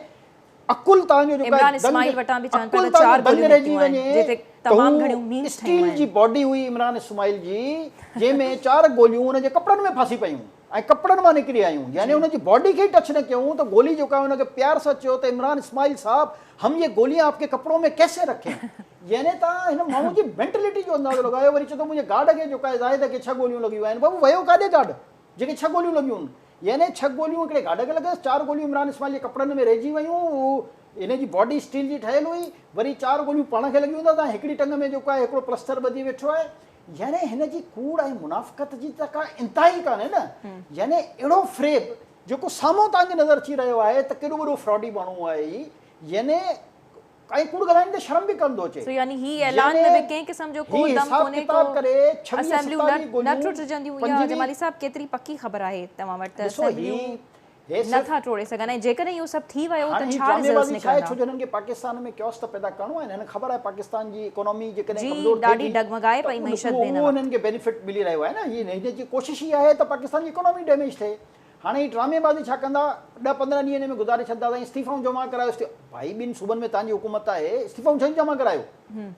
عقل توهان جو جيڪو عمران آهي اسماعيل دنگ وٽان به چون پيا عقل ته توهان چار جو دنگ گوليون رهجي نڪتيون آهن وڃي جنهن تي ته تمام هو گهڻيون ميمز ٺهيون اسٽيل جي آهن. باڊي هئي عمران اسماعيل جي جنهن ۾ چار گوليون ان جي ڪپڙن ۾ ڦاسي پيون ۽ ڪپڙن مان نڪري آيون يعني ان جي باڊي کي ئي ٽچ نه ڪيون ته گولي جيڪا ان کي پيار سان چيو ته عمران اسماعيل صاحب هم يي گوليان آپ ڪي ڪپڙون ۾ ڪيسي رکين يعني توهان هن ماڻهو جي مينٽلٽي جو اندازو لڳايو وري چئي ٿو منهنجي گارڊ کي جيڪا آهي زاهد کي ڇهه گوليون لڳيون آهن بابو ويو ڪاڏي گارڊ جيڪي ڇهه گوليون لڳيون يعني ڇهه گوليون هڪڙي گارڊ کي لڳس، چار گوليون عمران اسماعيل جي ڪپڙن ۾ رهجي ويون، هو هن جي باڊي اسٽيل جي ٺهيل هئي، وري چار گوليون پاڻ کي لڳيون اٿس ۽ هڪڙي ٽنگ ۾ جيڪو آهي هڪڙو پلستر ٻڌي ويٺو آهي، يعني هن جي ڪوڙ ۽ منافقت جي ته ڪا انتها ئي ڪانهي نه، يعني اهڙو فريب جيڪو سامهون توهان کي نظر اچي رهيو آهي ته ڪيڏو وڏو فراڊي ماڻهو آهي هي، يعني ۽ ڪوڙ ڳالهائڻ تي شرم به ڪانه ٿو اچي. سو يعني هي اعلان ۾ به ڪنهن قسم جو ڪو هي دم حساب ڪونهي ڪتاب ڪو ڪري ڇويهه اسيمبليون نه ستاويهه نه گوليون ٽٽجنديون اها پنجويهه جمالي صاحب ڪيتري پڪي خبر آهي توهان وٽ ته ڏسو هي اسيمبليون هي نه صرف ٿا ٽوڙي سگهن ۽ جيڪڏهن اهو سڀ ٿي ويو ته هاڻي هي ڇا ڊرامي رزلٽس بازي ڇا آهي نڪرندا؟ ڇو جو هنن کي پاڪستان ۾ ڪيوس ته پيدا ڪرڻو آهي نه هنن کي خبر آهي پاڪستان جي اڪانومي جيڪڏهن جي ڪمزور ٿئي ڏاڍي ٿي ڊگمگائي ته پئي ان معيشت اهو به هن اهو وقت. هنن کي بينيفٽ ملي رهيو آهي نه هي هن جي ڪوشش ئي آهي ته پاڪستان جي اڪانومي ڊيميج ٿئي هاڻي هي ڊرامي بازي ڇا ڪندا، ڏهه 15 ڏينهن ۾ گذاري ڇڏندا سائين استعيفائون جمع ڪرايو استعيفا ڀائي ٻن صوبن ۾ توهان جي حڪومت آهي استعيفائون ڇو جمع ڪرايو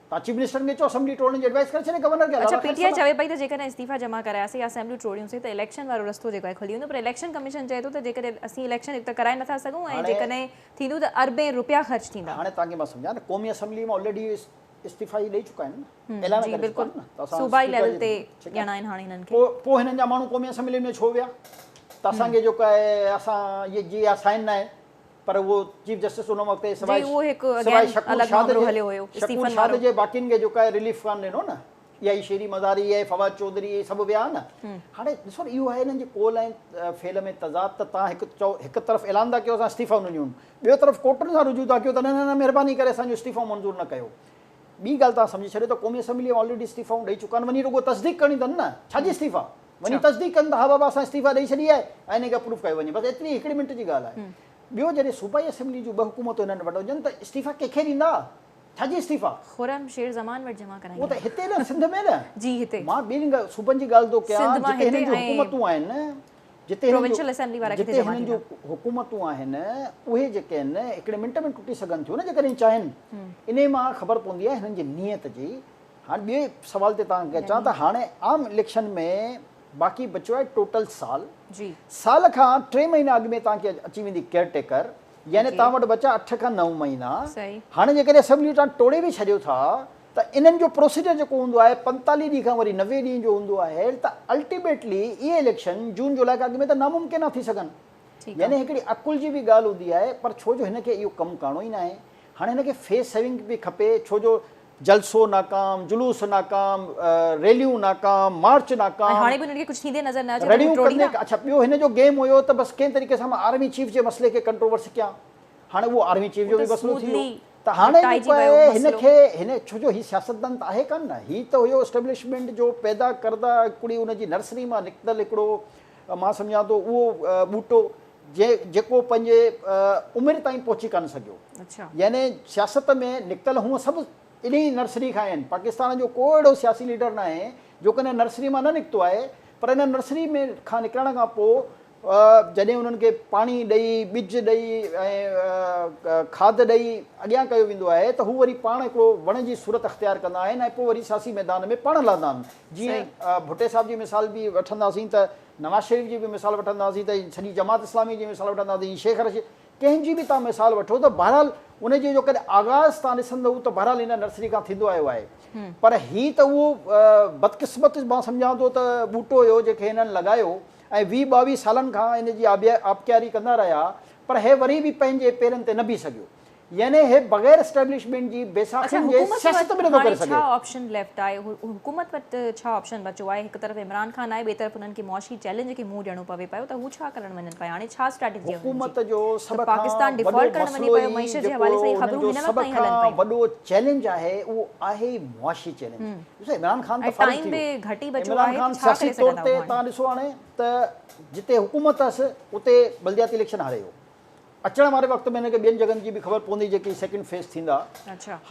توهان چيف منسٽر کي چئو اسيمبلي ٽوڙڻ جي ايڊوائس ڪري ڇڏي گورنر کي اڇا الله پي خير ٽي آء صلاح. چوي پئي ته جيڪڏهن استعيفا جمع ڪراياسين يا اسيمبليون ٽوڙيون سين ته اليڪشن وارو رستو جيڪو آهي کلي ويندو پر اليڪشن ڪميشن چئي ٿو ته جيڪڏهن اسين اليڪشن هڪ ته ڪرائي نٿا سگهون ۽ هاڻي جيڪڏهن ٿيندو ته اربين روپيا خرچ ٿيندا. هاڻي توهان کي مان سمجهان ته قومي اسيمبلي مان آلريڊي استعيفا ئي ڏئي چڪا آهن نه اعلان جي ڪري چڪا بلڪل آهن نه ته اسان صوبائي اسپيڪر ليول جي تي ٺيڪ ڏيڻا آهي آهن هاڻي هنن کي. پوء پوء هنن جا ماڻهو قومي اسيمبلي ۾ ڇو ويا ته اسان کي جيڪو آهي اسان جي اها سائن ناهي پر اهو چيف جسٽس ان وقت جي سواء اهو هڪ سواء اگين شڪور الڳ شاد مامرو جي هليو هيو شڪور استعيفن شاد وارو. جي باقين کي جيڪو آهي رليف ڪانه ڏنو نه اها ئي شيري مزاري اها ئي فواد چوڌري اهي سڀ ويا نه هاڻي ڏسو نه اهو آهي هنن جي قول ۽ فعل ۾ تضاد ته توهان هڪ چئو هڪ طرف اعلان ٿا ڪيو اسان استعيفائون ڏنيون ٻيو طرف ڪورٽن سان رجوع ٿا ڪيو ته نه نه نه مهرباني ڪري اسان جون استعيفائون منظور نه ڪيو. ٻي ڳالهه توهان سمجهي ڇڏيو ته قومي اسيمبليء ۾ آلريڊي استعيفائون ڏئي چڪا آهن وڃي رڳو تصديق ڪرڻي اٿن نه ڇا جي استعيفا وڃي تصديق ڪن ته ها بابا اسان استعيفا ڏئي ڇڏي آهي ۽ ان کي اپروو ڪيو وڃي بس ايتري هڪڙي منٽ جي ڳالهه آهي. ٻيو جڏهن صوبائي اسيمبلي جون ٻه حڪومتون هنن وٽ هجن ته استعيفا ڪنهن کي ڏيندا؟ ڇا جي استعيفا؟ خرم شير زمان وٽ جمع ڪرائيندا. اهو ته هتي نه سنڌ ۾ نه. جي هتي. مان ٻين صوبن جي ڳالهه ٿو ڪيان سنڌ مان جتي هتي هنن جون ۽ حڪومتون آهن جتي هنن جو پروونشل اسيمبلي وارا ڪٿي جتي جمع هنن ٿيندا. جون حڪومتون آهن اهي جيڪي آهن هڪڙي منٽ ۾ ٽٽي سگهن ٿيون نه جيڪڏهن چاهين. انهي مان خبر پوندي آهي هنن جي نيت جي. هاڻي ٻئي سوال تي توهان کي اچان ته هاڻي عام اليڪشن ۾ باقي بچيو آهي ٽوٽل سال. جي. سال کان 3 مهينا اڳ ۾ توهان کي اچي ويندي ڪيئر ٽيڪر يعني توهان وٽ بچا 8 کان 9 مهينا. هاڻي جيڪڏهن اسيمبليون توهان ٽوڙي به ڇڏيو ٿا ته انهن جو پروسيجر جيڪو هوندو آهي 45 ڏينهن کان وري 90 ڏينهن جو هوندو آهي ته الٽيميٽلي اهي اليڪشن جون جولاء کان اڳ ۾ ته ناممڪن آ ٿي سگهن. يعني هڪڙي عقل جي به ڳالهه هوندي آهي پر ڇو جو هن کي اهو ڪم ڪرڻو ئي ناهي. هاڻي هن کي فيس سيونگ به کپي ڇو جو جلسو ناڪام، جلوس ناڪام، ريليون ناڪام، مارچ ۽ ناڪام، هاڻي به انهن کي ڪجهه ٿيندي نظر نه اچي ته هو رڙيون ڪندي ٽوڙيندا. اڇا ٻيو هن جو گيم هيو ته بس ڪنهن طريقي سان مان آرمي چيف جي مسئلي کي ڪنٽروورسي ڪيان. هاڻي اهو آرمي چيف هو جو ته به مسئلو ٿي ويو اسموٿلي ته هاڻي نپٽائجي جيڪو ويو آهي هن مسئلو. کي هن ڇو جو هي سياستدان ته آهي ڪانه نه هي ته هيو اسٽيبلشمينٽ جو پيدا ڪرده هڪڙي ان جي نرسري مان نڪتل هڪڙو مان سمجهان ٿو اهو ٻوٽو جنهن جيڪو پنهنجي عمر تائين پهچي ڪانه سگهيو. يعني سياست ۾ نڪتل هونء سڀ انهي نرسري کان آهن. پاڪستان جو ڪو اهڙو سياسي ليڊر ناهي جو ڪنهن نرسري مان نه نڪتو آهي پر ان نرسري ۾ کان نڪرڻ کان پوء جڏهن انهن کي پاڻي ڏئي، ٻج ڏئي ۽ کاڌ ڏئي اڳيان ڪيو ويندو آهي ته هو وري پاڻ هڪڙو وڻ جي صورت اختيار ڪندا آهن ۽ پوء وري سياسي ميدان ۾ پاڻ لهندا آهن. جيئن ڀٽي صاحب جي مثال به وٺنداسين ته نواز شريف جي به مثال وٺنداسين ته سڄي جماعت اسلامي جي مثال وٺنداسين، شيخ رشيد ڪنهن جي به توهان مثال وٺو ته بهرحال ان جي جو ڪڏهن آغاز توهان ڏسندؤ ته بهرحال ان نرسري کان ٿيندو آيو آهي پر هي ته اهو بدقسمت مان سمجهان ٿو ته ٻوٽو هيو جنهن کي هنن لڳايو ۽ ويهه ٻاويهه سالن کان ان جي آبياري ڪندا رهيا پر هي وري به پنهنجي پيرن تي نه بيهي سگهيو يعني هي بغير اسٽيبلشمينٽ جي اڇا بيساکين جي حڪومت سياست وٽ به نٿو هاڻي ڪري ڇا سگهي. آپشن ليفٽ آهي حڪومت وٽ ڇا آپشن بچو آهي هڪ طرف عمران خان آهي ٻئي طرف انهن کي معاشي چئلينج کي منهن ڏيڻو پوي پيو ته هو ڇا ڪرڻ وڃن پيا هاڻي ڇا اسٽريٽجي آهي انهن جي حڪومت جو ته سڀ پاڪستان کان وڏو ڊيفالٽ ڪرڻ وڃي مسئلو پيو ئي معيشت جي جيڪو حوالي سان اهي انهن خبرون جو هن وقت سڀ تائين هلن کان پيون. وڏو چئلينج آهي اهو آهي ئي معاشي چئلينج ڏسو عمران خان ۽ ته فارغ ٽائيم ٿي به ويو گهٽ ئي بچو عمران آهي خان ته ڇا سياسي ڪري طور سگهندا تي هو هاڻي. توهان ڏسو هاڻي ته جتي حڪومت هئس اتي بلدياتي اليڪشن هاري ويو اچڻ واري وقت ۾ هن کي ٻين جڳهن جي به خبر پوندي جيڪي سيڪنڊ فيز ٿيندا.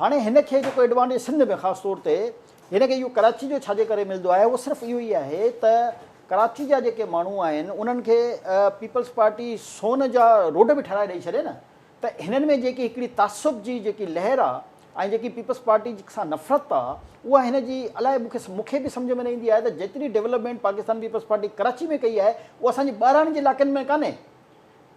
هاڻي هن کي جيڪو ايڊوانٽيج سنڌ ۾ خاص طور تي هن کي اهو ڪراچي جو ڇاجي ڪري ملندو آهي اهو صرف اهو ئي آهي ته ڪراچي جا جيڪي ماڻهو آهن انهن کي پيپلز پارٽي سون جا روڊ به ٺهرائي ڏئي ڇڏي نه ته هنن ۾ جيڪي هڪڙي تعصب جي جيڪي لهر آ ۽ جيڪي پيپلز پارٽي سان نفرت آ اها هن جي الائي مون کي مون کي به سمجهه ۾ نه ايندي آهي ته جيتري development Pakistan peoples party Karachi ۾ ڪئي آهي اها اسان جي ٻهراڙين جي علائقن ۾ ڪانهي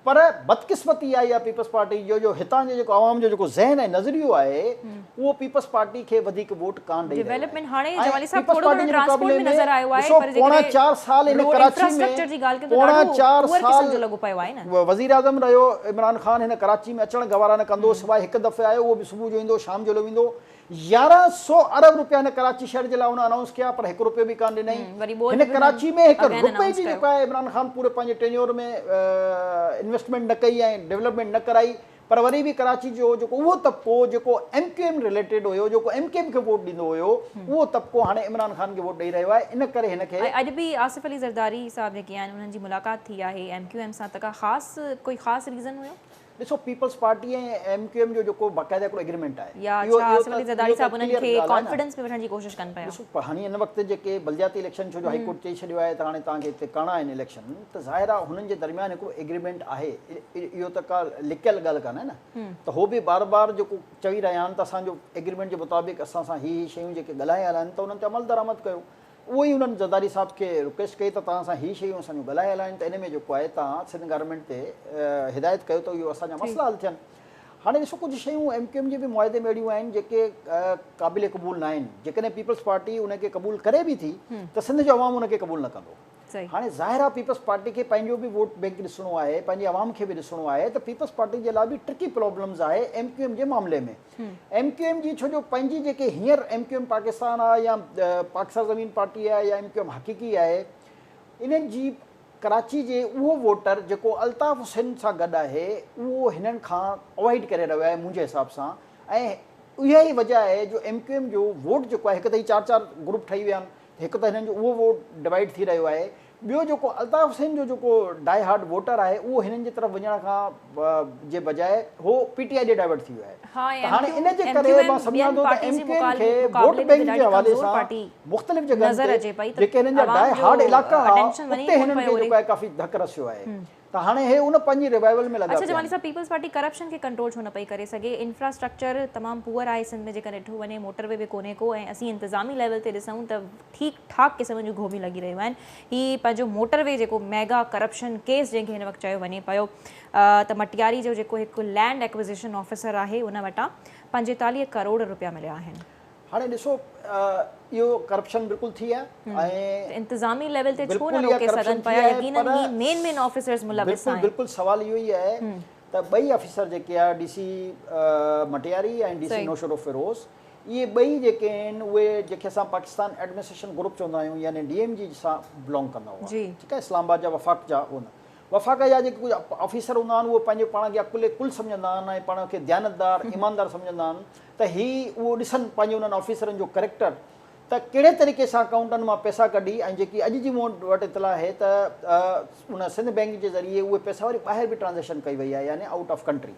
پر بدقسمتي آهي اها پيپلز پارٽي جو جو هتان جي جيڪو عوام جو جيڪو ذهن ۽ نظريو آهي اهو پيپلز پارٽي کي وڌيڪ ووٽ ڪانه ڏئي رهيو ڊيولپمينٽ هاڻي آهي جمالي ۽ صاحب پيپلز ٿورو پارٽي گهڻو جي ٽرانسپورٽ مقابلي ۾ ۾ نظر آيو آهي ڏسو پر پوڻا جيڪڏهن چار سال هن روڊ ڪراچي ۾ انفراسٽرڪچر جي ڳالهه ڪيون ته پوڻا ڏاڍو چار پوئر قسم سال جو لڳو پيو آهي نه. وزيراعظم رهيو عمران خان هن ڪراچي ۾ اچڻ گوارا نه ڪندو سواء هڪ دفعي آيو اهو به صبح جو ايندو شام جو هليو ويندو 1100 ارب روپيا هن ڪراچي شهر جي لاء هن انائونس ڪيا پر هڪ روپيو به ڪانه ڏنائين. وري ٻوڏ هن به هنن ڪراچي ۾ هڪ اگين روپئي انائونس جي ڪيو. جيڪو آهي عمران خان پوري پنهنجي ٽينيور ۾ انويسٽمينٽ نه ڪئي ۽ ڊولپمينٽ نه ڪرائي پر وري به ڪراچي جو جيڪو اهو طبقو جيڪو ايم ڪيو ايم رليٽيڊ هيو جيڪو ايم ڪيو ايم کي ووٽ ڏيندو هيو اهو طبقو هاڻي عمران خان کي ووٽ ڏئي رهيو آهي ان ڪري هن کي ۽ اڄ به آصف علي زرداري صاحب جيڪي آهن انهن جي ملاقات ٿي آهي ايم ڪيو ايم سان ته ڪا خاص ڪوئي خاص ريزن هيو؟ ڏسو peoples party ۽ M Q M جو جيڪو باقاعده هڪڙو ايگريمينٽ آهي يا اهو ڇا اهو آصف ته علي زرداري اهو ته صاحب انهن ڪليئر کي ڳالهه آهي نه. ڪانفيڊنس ۾ وٺڻ جي ڪوشش ڪن پيا. ڏسو هاڻي هن وقت جيڪي بلدياتي اليڪشن ڇو جو هائي ڪورٽ چئي ڇڏيو آهي ته هاڻي توهان کي هتي ڪرڻا آهن اليڪشن ته ظاهر آهي هنن جي درميان هڪڙو ايگريمينٽ آهي اهو ته ڪا لڪيل ڳالهه ڪانهي نه ته هو به بار بار جيڪو چئي رهيا آهن ته اسان جو ايگريمينٽ جي مطابق اسان سان هي هي شيون جيڪي ڳالهايل آهن ته انهن تي عمل درآمد ڪيو اهو ئي انهن زرداري صاحب کي رڪويسٽ ڪئي ته توهان سان هي شيون اسان جون ڳالهايل آهن ته ان ۾ جيڪو آهي توهان سنڌ گورنمينٽ تي هدايت ڪيو ته اهو اسان جا مسئلا حل ٿين. هاڻي ڏسو ڪجهه شيون ايم ڪيو ايم جي به معاهدي ۾ اهڙيون آهن جيڪي قابل قبول نه آهن. جيڪڏهن پيپلز پارٽي ان کي قبول ڪري به ٿي ته سنڌ جو عوام ان کي قبول نه ڪندو. هاڻي ظاهر آهي پيپلز پارٽي کي پنهنجو به ووٽ بينڪ ڏسڻو آهي، پنهنجي عوام کي به ڏسڻو آهي ته پيپلز پارٽي جي لاء به ٽرڪي پرابلمز آهي ايم ڪيو ايم جي معاملي ۾. ايم ڪيو ايم جي ڇو جو پنهنجي جيڪي هينئر ايم ڪيو ايم پاڪستان آهي يا پاڪ سرزمين پارٽي آهي يا ايم ڪيو ايم حقيقي آهي انهن جي ڪراچي جي اهو ووٽر جيڪو الطاف حسين سان گڏ آهي اهو هنن کان اوائڊ ڪري رهيو آهي منهنجي حساب سان ۽ اها ئي وجه آهي جو ايم ڪيو ايم جو ووٽ جيڪو آهي هڪ ته هي چار چار گروپ ٺهي ويا آهن هڪ ته هنن جو اهو ووٽ ڊوائيڊ ٿي رهيو آهي، ٻيو جيڪو الطاف حسين جو جيڪو ڊائي هارڊ ووٽر آهي اهو هنن جي طرف وڃڻ کان جي بجاء هو پي ٽي آء ڏي ڊائيورٽ ٿي ويو آهي ته هاڻي ان جي ڪري مان سمجهان ٿو ته ايم ڪيو ايم کي ووٽ بينڪ جي حوالي سان مختلف جڳهن تي جيڪي هنن جا ڊائي هارڊ علائقا هئا اتي هنن کي جيڪو آهي ڪافي ڌڪ رسيو آهي ته هاڻي هي ان پنهنجي ريوائيول ۾ لڳا اڇا پيا جمالي آهن. صاحب پيپلز پارٽي ڪرپشن کي ڪنٽرول ڇو نه پئي ڪري سگهي انفراسٽرڪچر تمام پوئر آهي سنڌ ۾ جيڪڏهن ڏٺو وڃي موٽر وي به ڪونهي ڪو ۽ اسين انتظامي ليول تي ڏسون ته ٺيڪ ٺاڪ قسم جون گهوٻيون لڳي رهيون آهن هي پنهنجو موٽر وي جيڪو ميگا ڪرپشن ڪيس جنهن کي هن وقت چيو وڃي پيو ته مٽياري جو جيڪو هڪ لينڊ ايڪوزيشن آفيسر آهي ان وٽان 45 ڪروڙ روپيا مليا آهن. هاڻي ڏسو اهو ڪرپشن بلڪل ٿي آهي ۽ انتظامي ليول تي ڇو نه روڪي سگهن پيا يقينن هي مين مين آفيسرز ملوث آهن. بلڪل سوال اهو ئي آهي ته ٻئي آفيسر جيڪي آهي D C Matiari ۽ D C Naushahro Feroze اهي ٻئي جيڪي آهن اهي جيڪي اسان پاڪستان ايڊمنسٽريشن گروپ چوندا آهيون يعني ڊي ايم جي سان بلانگ ڪندا هئا ٺيڪ آهي اسلام آباد جا وفاق جا وفاق جا جيڪي ڪجهه آفيسر هوندا آهن اهي پنهنجو پاڻ کي عقل ڪل سمجهندا آهن ۽ پاڻ کي ديانتدار ايماندار سمجهندا آهن ته هي اهو ڏسن پنهنجي انهن آفيسرن جو ڪريڪٽر ته ڪهڙي طريقي سان اڪائونٽن مان پئسا ڪڍي ۽ جيڪي اڄ جي مون وٽ اطلاع آهي ته ان سنڌ بئنڪ جي ذريعي اهي پئسا وري ٻاهر به ٽرانزيڪشن ڪئي وئي آهي يعني آئوٽ آف ڪنٽري.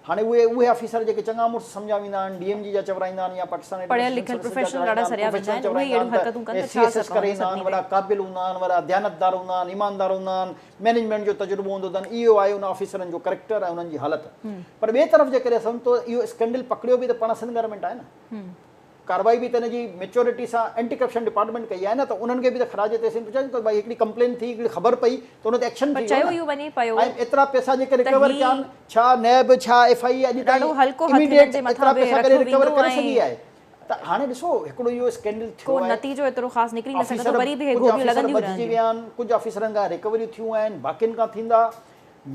هاڻي اهي اهي آفيسر جيڪي چڱا مڙس سمجهيا ويندا آهن ڊي ايم جي جا چورائيندا آهن يا پاڪستان پڙهيل لکيل پروفيشنل ڏاڍا سڏيا ويندا آهن اهي ئي اهڙيون حرڪتون ڪن ته ڇا سي ايس ايس ڪري ايندا آهن وڏا قابل هوندا آهن وڏا ديانتدار هوندا آهن ايماندار هوندا آهن مئنيجمينٽ جو تجربو هوندو اٿن اهو آهي ان آفيسرن جو ڪريڪٽر ۽ انهن جي حالت پر ٻئي طرف جيڪڏهن اسان ته اهو اسڪينڊل پڪڙيو به ته پاڻ سنڌ گورنمينٽ آهي نه ڪارروائي به ته ان جي ميچورٽي سان اينٽي ڪرپشن ڊپارٽمينٽ ڪئي آهي نه ته انهن کي به ته خراج تحسين پڇائجي ته ڀائي هڪڙي ڪمپلين ٿي هڪڙي خبر پئي ته ان تي ايڪشن ٿي ويو نه وڃي پيو ۽ ايترا پئسا جيڪي رڪور ڪيا آهن ڇا نيب ڇا ايف I اي اڄ تائين اميڊيٽ ايترا پئسا ڪڏهن رڪور ڪري سگهي آهي ته هاڻي ڏسو هڪڙو اهو اسڪينڊل ٿيو آهي ڪو نتيجو ايترو خاص نڪري نه سگهندو وري به هي گهوٻيون لڳنديون رهنديون ويا آهن ڪجهه آفيسرن کان رڪوريون ٿيون آهن باقين کان ٿيندا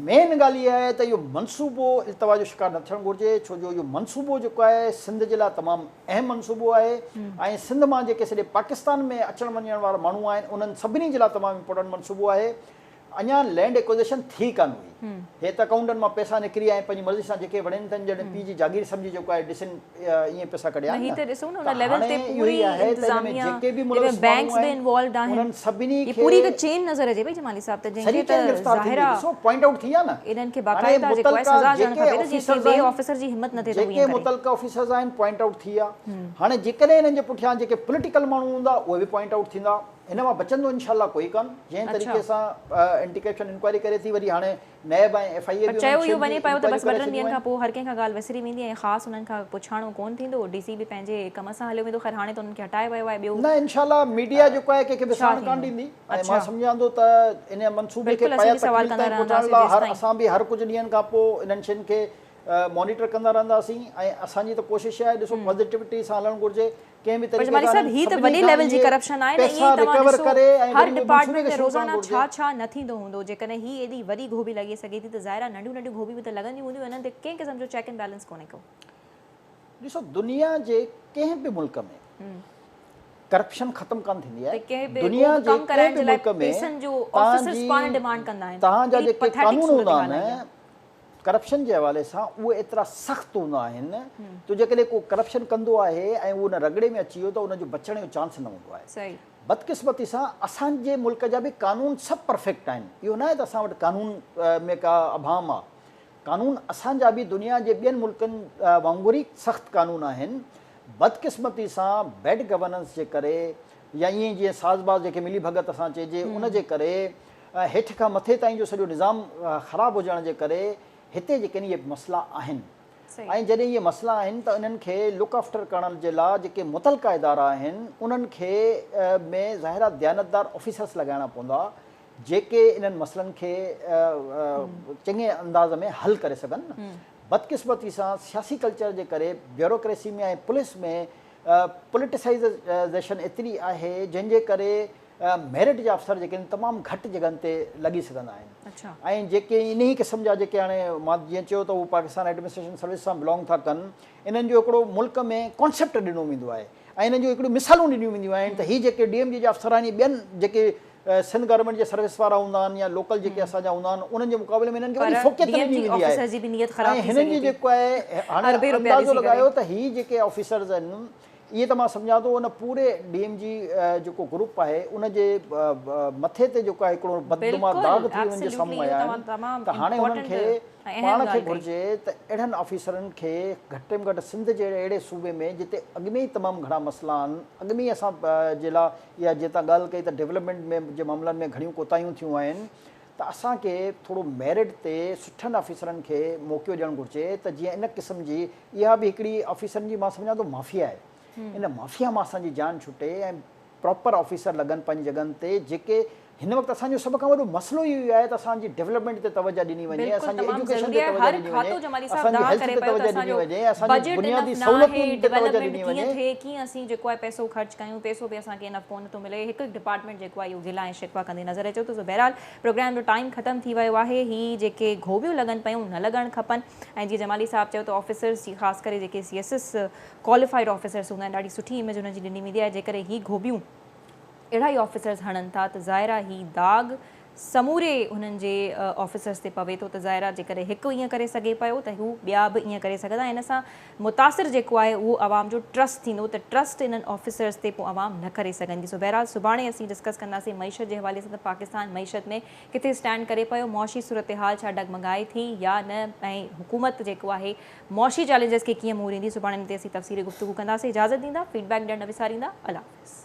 مين ڳالهه اها آهي ته اهو منصوبو التوا جو شڪار نه ٿيڻ گهرجي ڇو جو اهو منصوبو جيڪو آهي سنڌ جي لاء تمام اهم منصوبو آهي ۽ سنڌ مان جيڪي سڄي پاڪستان ۾ اچڻ وڃڻ وارا ماڻهو آهن انهن سڀني جي لاء تمام امپورٽنٽ منصوبو آهي اڃا لينڊ ايڪوزيشن ٿي ڪانه هئي. هي ته اڪائونٽن مان پئسا نڪري آيا ۽ پنهنجي مرضي سان جيڪي وڻين تن جڏهن پيء جي جاگير سمجهي جيڪو آهي ڏسن ائين پئسا ڪڍيا آهن نه ته هاڻي اهو ئي آهي ته ان ۾ جيڪي به ملوث ماڻهو آهن انهن سڀني کي سڄي چين گرفتار ٿيندي ڏسو پوائنٽ آئوٽ ٿي ويا نه هاڻي متعلقه جيڪي آفيسرز آهن جيڪي متعلقه آفيسرز آهن پوائنٽ آئوٽ ٿي ويا هاڻي جيڪڏهن انهن جي پٺيان جيڪي پوليٽيڪل ماڻهو هوندا اهي به پوائنٽ آئوٽ ٿيندا. هن مان بچندو انشاء الله ڪوئي ڪان جنهن طريقي سان اينٽي ڪرپشن انڪوائري ڪري ٿي وري هاڻي نيب ۽ ايف I اي به پر چيو اهو وڃي پيو ته بس ٻه ٽن ڏينهن کان پوء هر ڪنهن کان ڳالهه وسري ويندي ۽ خاص انهن کان پڇاڻو ڪونه ٿيندو ڊي سي به پنهنجي ڪم سان هليو ويندو خير هاڻي ته انهن کي هٽايو ويو آهي ٻيو نه انشاء الله ميڊيا جيڪو آهي ڪنهن کي وسارڻ ڪانه ڏيندي ۽ مان سمجهان ٿو ته ان منصوبي کي پايه تڪميل تائين پهچائڻ لاء هر اسان به هر ڪجهه ڏينهن کان پوء انهن شين کي مانيٽر ڪندا رهنداسين ۽ اسان جي ته ڪوشش آهي ڏسو پازيٽيوٽي سان هلڻ گهرجي ڪنهن به پر طريقي جمالي سان صاحب انهن هي ته سڀني وڏي کان ليول جي اهي ڪرپشن آهي نه پئسا ائين ئي توهان رڪور ڏسو ڪري ۽ هر وري اهي منصوبي ڊپارٽمينٽ کي ۾ شروع ڪرڻ روزانه گهرجي. ڇا ڇا نه ٿيندو هوندو جيڪڏهن هي ايڏي وڏي گهوٻي لڳي سگهي ٿي ته ظاهر آهي ننڍيون ننڍيون گهوٻيون به ته لڳنديون هونديون انهن تي ڪنهن قسم جو چيڪ اينڊ بيلنس ڪونهي ڪو. ڏسو دنيا جي ڪنهن به ملڪ ۾ ڪرپشن ختم ڪانه ٿيندي ته آهي ڪنهن به ڪو دنيا به جي ڪم ڪنهن ڪرائڻ به جي لاء ملڪ ۾ پئسن جو توهان آفيسرز جي پاڻ ڊمانڊ ڪندا آهن توهان جا اهڙي جيڪي پٿيٽڪ قانون هوندا صورتحال آهن آئي آهي. ڪرپشن جي حوالي سان اهي ايترا سخت هوندا آهن جو جيڪڏهن ڪو ڪرپشن ڪندو آهي ۽ اهو ان رڳڙي ۾ اچي ويو ته ان جو بچڻ جو چانس نه هوندو آهي. بدقسمتي سان اسان جي ملڪ جا به قانون سڀ پرفيڪٽ آهن اهو ناهي ته اسان وٽ قانون ۾ ڪا ابهام آهي قانون اسان جا به دنيا جي ٻين ملڪن وانگر ئي سخت قانون آهن بدقسمتي سان بيڊ گورننس جي ڪري يا ائين جيئن ساز باز جيڪي ملي ڀڳت اسان چئجي ان جي ڪري هيٺ کان مٿي تائين جو سڄو نظام خراب هجڻ جي ڪري هتي جيڪي اهي مسئلا آهن ۽ جڏهن اهي مسئلا آهن ته انهن کي لڪ آفٽر ڪرڻ جي لاء جيڪي متعلقه ادارا آهن انهن کي ۾ ظاهر آهي ديانتدار آفيسرس لڳائڻا پوندا جيڪي انهن مسئلن کي چڱي انداز ۾ حل ڪري سگهن بدقسمتي سان سياسي ڪلچر جي ڪري بيوروڪريسي ۾ ۽ پوليس ۾ پوليٽيسائيزيشن ايتري آهي جنهن جي ڪري ميرٽ جا افسر جيڪي آهن تمام گهٽ جڳهن تي لڳي سگهندا آهن ۽ جيڪي انهي قسم جا جيڪي هاڻي مان جيئن چيو ته هو پاڪستان ايڊمنسٽريشن سروس سان بلانگ ٿا ڪن انهن جو هڪڙو ملڪ ۾ ڪانسيپٽ ڏنو ويندو آهي ۽ انهن جون هڪڙيون مثالون ڏنيون وينديون آهن ته هي جيڪي ڊي ايم جي جا افسر آهن اهي ٻين جيڪي سنڌ گورنمينٽ جي سروس وارا هوندا آهن يا لوڪل جيڪي اسان جا هوندا آهن انهن جي مقابلي ۾ هنن کي وڏي فوقيت ڏني ويندي آهي ۽ هنن جي جيڪو آهي هاڻي اندازو لڳايو ته هي جيڪي آفيسرز آهن ائين ته مان سمجهان ٿو ان پوري ڊي ايم جي جيڪو گروپ آهي ان جي مٿي تي جيڪو آهي هڪڙو بدنما داغ ٿي انهن جي سامهون آيا آهن ته هاڻي هنن کي پاڻ کي گهرجي ته اهڙن آفيسرن کي گهٽ ۾ گهٽ سنڌ جهڙي اهڙي صوبي ۾ جتي اڳ ۾ ئي تمام گهڻا مسئلا آهن اڳ ۾ ئي اسان جي لاء اها جيئن تان ڳالهه ڪئي ته ڊولپمينٽ ۾ جي معاملن ۾ گهڻيون ڪوتاهيون ٿيون آهن ته اسان کي ٿورو ميرٽ تي سٺن آفيسرن کي موقعو ڏيڻ گهرجي ته جيئن ان قسم جي اها به هڪڙي آفيسرن جي مان سمجهان ٿو مافيا آهي ان مافيا مان اسان جي جان ڇٽي ۽ پراپر آفيسر لڳن پنهنجي جڳهن تي جيڪي هن وقت اسان جو سڀ کان وڏو مسئلو اهو ئي آهي ته اسان جي ڊولپمينٽ تي توجه ڏني وڃي اسان جي ايجوڪيشن تي توجه ڏني وڃي اسان جي هيلٿ تي توجه ڏني وڃي اسان جي بنيادي سهولتن تي توجه ڏني وڃي. ڪيئن اسين جيڪو آهي پئسو خرچ ڪيون پئسو به اسان کي انف ڪونه ٿو ملي هڪ هڪ ڊپارٽمينٽ جيڪو آهي اهو گلا ۽ شڪوا ڪندي نظر اچي ٿو سو بهرحال پروگرام جو ٽائيم ختم ٿي ويو آهي هي جيڪي گهوٻيون لڳن پيون نه لڳڻ کپن ۽ جيئن جمالي صاحب چيو ته آفيسرز جي خاص ڪري جيڪي C S S qualified officers هوندا آهن ڏاڍي سٺي اميج انهن جي ڏني ويندي آهي جيڪڏهن هي گهوٻيون اهڙا ئي آفيسرز هڻن ٿا ته ظاهر آهي هي داغ سموري انهن جي آفيسرز تي پوي ٿو ته ظاهر آهي جيڪڏهن هڪ ائين ڪري سگهي پيو ته هو ٻيا به ائين ڪري سگهندا ۽ ان سان متاثر جيڪو آهي اهو عوام جو ٽرسٽ ٿيندو ته ٽرسٽ انهن آفيسرز تي پوء عوام نه ڪري سگهندي. سو بهرحال سڀاڻي اسين ڊسڪس ڪنداسين معيشت جي حوالي سان ته پاڪستان معيشت ۾ ڪٿي اسٽينڊ ڪري پيو، معاشي صورتحال ڇا ڊگمگائي ٿي يا نه ۽ حڪومت جيڪو آهي معاشي چئلينجز کي ڪيئن منهن ڏيندي. سڀاڻي ان تي اسين تفصيلي گفتگو ڪنداسين. اجازت ڏيندا، فيڊ بيڪ ڏيڻ نه وساريندا. الله حافظ.